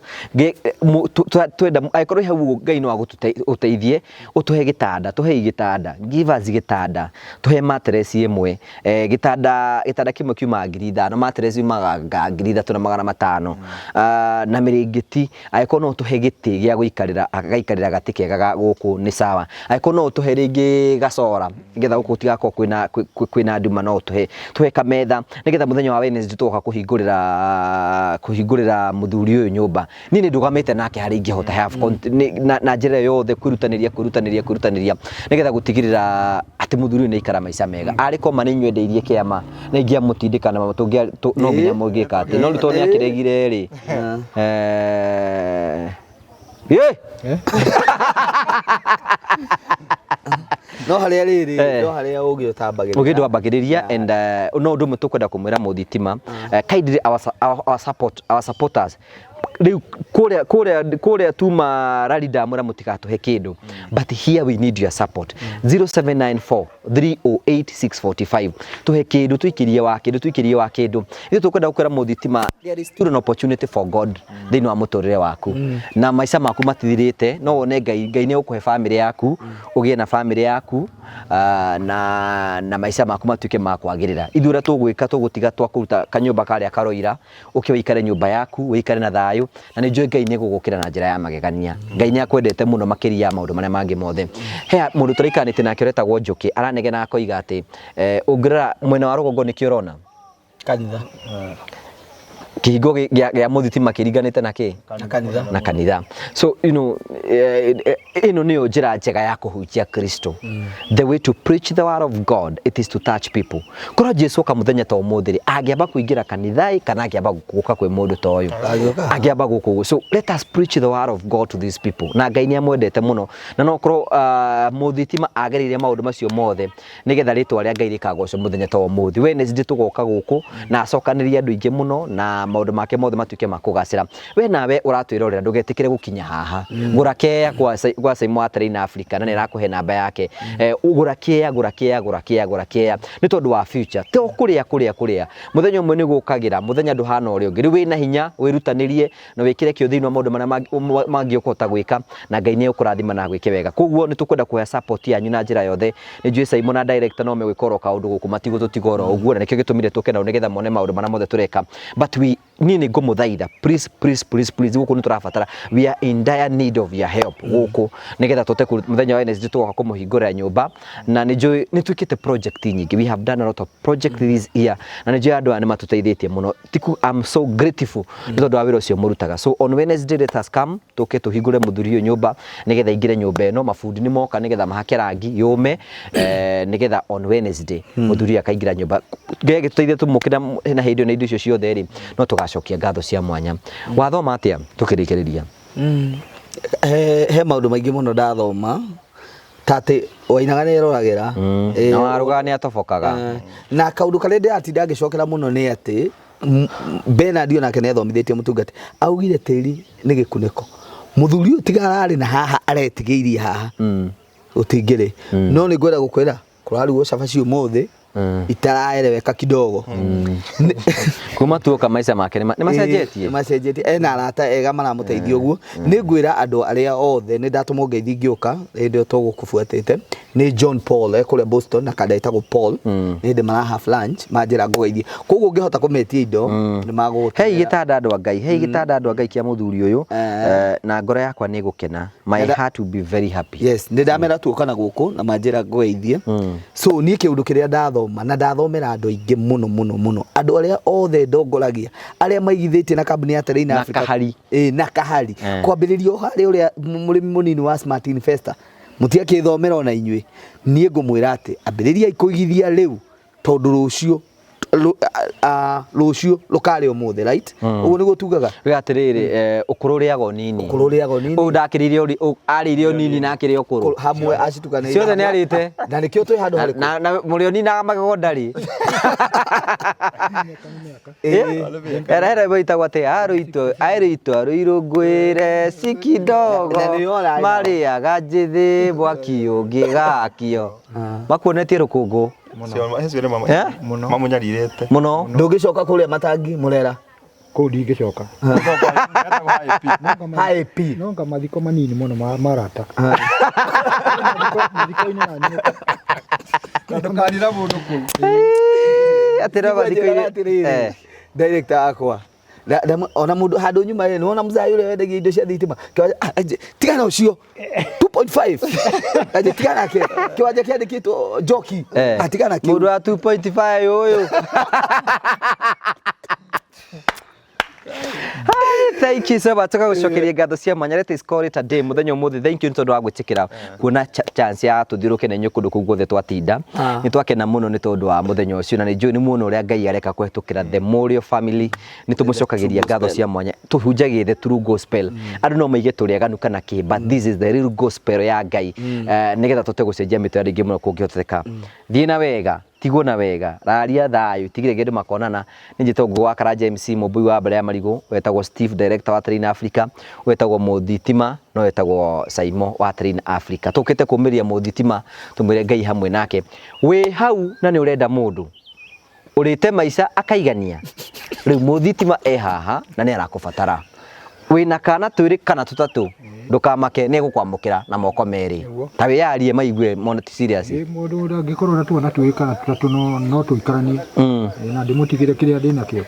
Twenda angĩkorwo hau ũguo Ngai no agũteithie ũtũhe gĩtanda, tũhei gĩtanda, give us gĩtanda, tũhe mattress ĩmwe. Gĩtanda kĩmwe kiumaga 5,000, mattress yumaga 3,500. Ah, na mĩrĩngĩti. Angĩkorwo no ũtũhe gĩtĩ gĩa gũikarĩra, agaikarĩra gatĩ kega ga gũkũ nĩ sawa. Angĩkorwo no ũtũhe rĩngĩ gacora nĩgetha gũkũ gũtigakorwo kwĩna nduma, no ũtũhe tũhe kametha nĩgetha mũthenya wa Wednesday tũgoka kũhingũrĩra mũthuri ũyũ nyũmba. Niĩ nĩ ndũgamĩte nake harĩa ingĩhota. Na njĩra ĩyo yothe kwĩrutanĩria nĩgetha gũtigĩrĩra atĩ mũthuri ũyũ nĩ aikara maica mega. Arĩ koma nĩ inyuĩ endeirie kĩama na ingĩamũtindĩka na no nginya mũngĩka atĩ no rĩu tondũ nĩ akĩregire rĩ. Ĩ! No harĩa rĩrĩ no harĩa ũgĩ ũtambagĩrĩria. Ũgĩ ndwambagĩrĩria. And no ũndũ ũmwe tũkwenda kũmwĩra mũthitima, kindly our support, our supporters rĩu kũrĩa tuma rari ndamwĩra mũtigatũhe kĩndũ, but here we need your support. 0794 308 645, tũhe kĩndũ, tũikĩrie wa kĩndũ, tũikĩrie wa kĩndũ. Ithuĩ tũkwenda gũkwĩra mũthitima, there is still an opportunity for God thĩinĩ wa mũtũrĩre waku na maica maku matithirĩte. No wone Ngai, Ngai nĩ egũkũhe famĩlĩ yaku, ũgĩe na famĩlĩ yaku, na maica maku matuĩke ma kwagĩrĩra. Ithuĩ ũrĩa tũgwĩka, tũgũtiga twakũruta kanyũmba karĩa karoira, ũke ũikare nyũmba yaku, ũikare na thayũ, na nĩ njũĩ Ngai nĩ egũgũkĩra na njĩra ya magegania. Ngai nĩ akwendete mũno makĩria ya maũndũ marĩa mangĩ mothe. He mũndũ tũraikaranĩtie nake ũretagwo Njũkĩ, aranegena akoiga atĩ ũngĩrora mwena wa rũgongo nĩkĩo ũrona kanitha. Kĩhingo gĩa mũthitima kĩringanĩte na kĩ? Na kanitha. Na kanitha. So ĩno nĩyo njĩra njega ya kũhunjia Kristo. The way to preach the word of God, it is to touch people. Korwo Jesu oka mũthenya ta ũmũthĩ rĩ, angĩamba kũingĩra kanitha kana angĩamba gũka kwĩ mũndũ ta ũyũ? Angĩũka. Angĩamba gũkũ ũguo. So let us preach the word of God to these people. Na Ngai nĩ amwendete mũno, na no korwo mũthitima agereire maũndũ macio mothe nĩgetha rĩtwa rĩa Ngai rĩkagocwo mũthenya ta ũmũthĩ. Wednesday tũgoka gũkũ na acokanĩrie andũ aingĩ mũno na maũndũ make mothe matuĩke ma kũgacĩra. We nawe ũratwĩrorera, ndũgetĩkĩre gũkinya haha. Gũra kea gwa Simon wa Train Africa, na nĩ arakũhe namba yake. Gũra kea, gũra kea, gũra kea, gũra kea nĩ tondũ wa future. To kũrĩa kũrĩa kũrĩa mũthenya ũmwe nĩ gũkagĩra, mũthenya ndũhana ũrĩa ũngĩ. Rĩu wĩna hinya, wĩrutanĩrie na wĩkĩre kĩo thĩinĩ wa maũndũ marĩa mangĩ ũkũhota gwĩka, na Ngai nĩ egũkũrathima na agwĩke wega. Koguo nĩ tũkwenda kũhe support yanyu na njĩra yothe. Nĩ njũĩ Simon na director no megwĩka oro kaũndũ gũkũ, matigũtũtiga oro ũguo, na nĩkĩo gĩtũmire tũke nao nĩgetha mone maũndũ marĩa mothe tũreka. But we niĩ nĩ ngũmũthaitha, please, please, please, please, gũkũ nĩ tũrabatara, we are in dire need of your help gũkũ nĩgetha tũhote mũthenya wa Wednesday tũgoka kũmũhingũrĩra nyũmba. Na nĩ njũĩ nĩ twĩkĩte project nyingĩ, we have done a lot of project this year, na nĩ njũĩ andũ aya nĩ matũteithĩtie mũno. Tiku, I'm so grateful nĩ tondũ wa wĩra ũcio mũrutaga. So on Wednesday let us come, tũke tũhingũre mũthuri ũyũ nyũmba nĩgetha aingĩre nyũmba ĩno. Mabundi nĩ moka nĩgetha mahake rangi yũme, nĩgetha on Wednesday mũthuri ũyũ akaingĩra nyũmba. Ngai agĩtũteithia tũmũkĩra na hĩndĩ ĩyo na indo icio ciothe rĩ, no tũgacokia ngatho cia mwanya. Wathoma atĩa tũkĩrĩkĩrĩria? He maũndũ maingĩ mũno ndathoma, ta atĩ Wainaga nĩ eroragĩra. Na warũgaga nĩ atobokaga. Na kaũndũ karĩa ndĩratinda ngĩcokera mũno nĩ atĩ Bernard onake nĩ athomithĩtie mũtungati, augire tĩri nĩ gĩkunĩko. Mũthuri ũyũ tiga ararĩ na haha aretigĩirie haha gũtingĩrĩ. No nĩ ngwenda gũkwĩra kũrarugwo cabaci ũmũthĩ itaraeleweka kidogo. Kuma tuoka maica make nĩ macenjetie. Nĩ macenjetie, ena arata ega maramũteithia ũguo. Nĩ ngwĩra andũ arĩa othe nĩ ndatũmwo ngeithi ngĩũka hĩndĩ ĩyo tũgũkũbuatĩte nĩ John Paul ekũrĩa Boston na kanda ĩtagwo Paul. Nĩ hĩndĩ mara have lunch manjĩra ngũgeithie, koguo ũngĩhota kũmetia indo nĩ magũgũtũmĩra. Hei gĩtanda andũ a Ngai, hei gĩtanda andũ a Ngai kĩa mũthuri ũyũ, na ngoro yakwa nĩ ĩgũkena. My heart will be very happy. Yes, nĩ ndamera tuoka na gũkũ na manjĩra ngũgeithie. So niĩ kĩũndũ kĩrĩa ndathoma na ndathomera andũ aingĩ mũno mũno mũno, andũ arĩa othe ndongoragia, arĩa maigithĩtie na kambuni ya Terrain Na Africa. Kahari. Ĩĩ, na Kahari. Kwambĩrĩria o harĩa ũrĩa mũrĩmi mũnini wa Smart Investor, mũtiakĩthomera ona inyuĩ. Niĩ ngũmwĩra atĩ ambĩrĩriai kũigithia rĩu, tondũ rũciũ Rũciũ rũkarĩ ũmũthĩ, right? Ũguo nĩguo tugaga. We atĩrĩrĩ, ũkũrũ ũrĩaga ũnini. Ũkũrũ ũrĩaga ũnini. Ũyũ ndakĩrĩire arĩire ũnini na akĩrĩa ũkũrũ. Hamwe acitukanĩirie. Ciothe nĩ arĩte. Na nĩkĩo twĩ handũ harĩkũ. Na mũrĩo ninaga magego ndarĩ. Era ĩtagwo atĩ arũitwo rũirũngũĩre cikidogo marĩaga njĩthĩ mwaki ũngĩgakio. Makuonetie rũkũngũ. Mamũnyarirĩte mũno. Ndũngĩcoka kũrĩa matangi mũrera. Kũu ndingĩcoka. IP. No nga mathiko manini mũno marata. Mathiko-inĩ na niĩ. Ndũkanira mũndũ kũu. Atĩ no mathiko-inĩ. Director akwa. Ona mũndũ handũ nyuma rĩ, nĩwona mũzai ũrĩa wendagia indo cia thitima. Tigana ũcio. 2.5. Aje tigana ke. Kiwanja kĩandĩkĩtwo Njoki. Atigana kĩu. Mũndũ wa 2.5 ũyũ. Thank you so much. Tugagucokeria ngatho cia mwanya. Let us call it a day muthenya umuthi. Thank you nĩ tondu wa gwĩtĩkĩra kuona chance ya tuthiũrũke na inyuĩ kũndũ kũu guothe twatinda. Nĩ twakena mũno nĩ tondũ wa mũthenya ũcio na nĩ njũĩ nĩ muona ũrĩa Ngai areka kũhetũkĩra the Morio family. Nĩ tũmũcokagĩria ngatho cia mwanya. Tũhunjagie the true gospel. Andũ no maige tũrĩ aganu kana kĩ, but this is the real gospel ya Ngai. Nĩgetha tũhote gũcenjia mĩtwe ya andũ aingĩ mũno kũngĩhoteka. Thiĩ na wega. Tigwo na wega raria thayo tigire gendo makonana. Nĩ njĩtagwo Ngũgũ wa Karanja MC mũmbui wa mbere ya marigũ, wetagwo Steve director wa Train Africa, wetagwo Mũthitima no wetagwo Saimo wa Train Africa. Tũkĩte kũmĩria Mũthitima tũmwĩre Ngai hamwe nake. Wĩ hau na nĩ ũrenda mũndũ ũrĩte maica akaigania, rĩu Mũthitima e haha na nĩ arakũbatara. Wĩna kana twĩrĩ kana tũtatũ, ndũkamake nĩ egũkwamũkĩra na moko merĩ. Ta wĩyarie maigue mone ti serious. Mũndũ ũrĩa angĩkorwo na twana twĩrĩ kana tũtatũ no tũikaranie. Na ndĩmũtigĩre kĩrĩa ndĩnakĩo.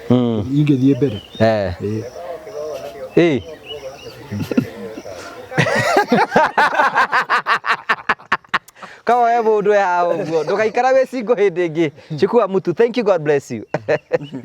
Ingĩthiĩ mbere. Kawoe mũndũ e haha ũguo ndũgaikara wĩ single hĩndĩ ĩngĩ. Chukua mtu. Thank you, God bless you.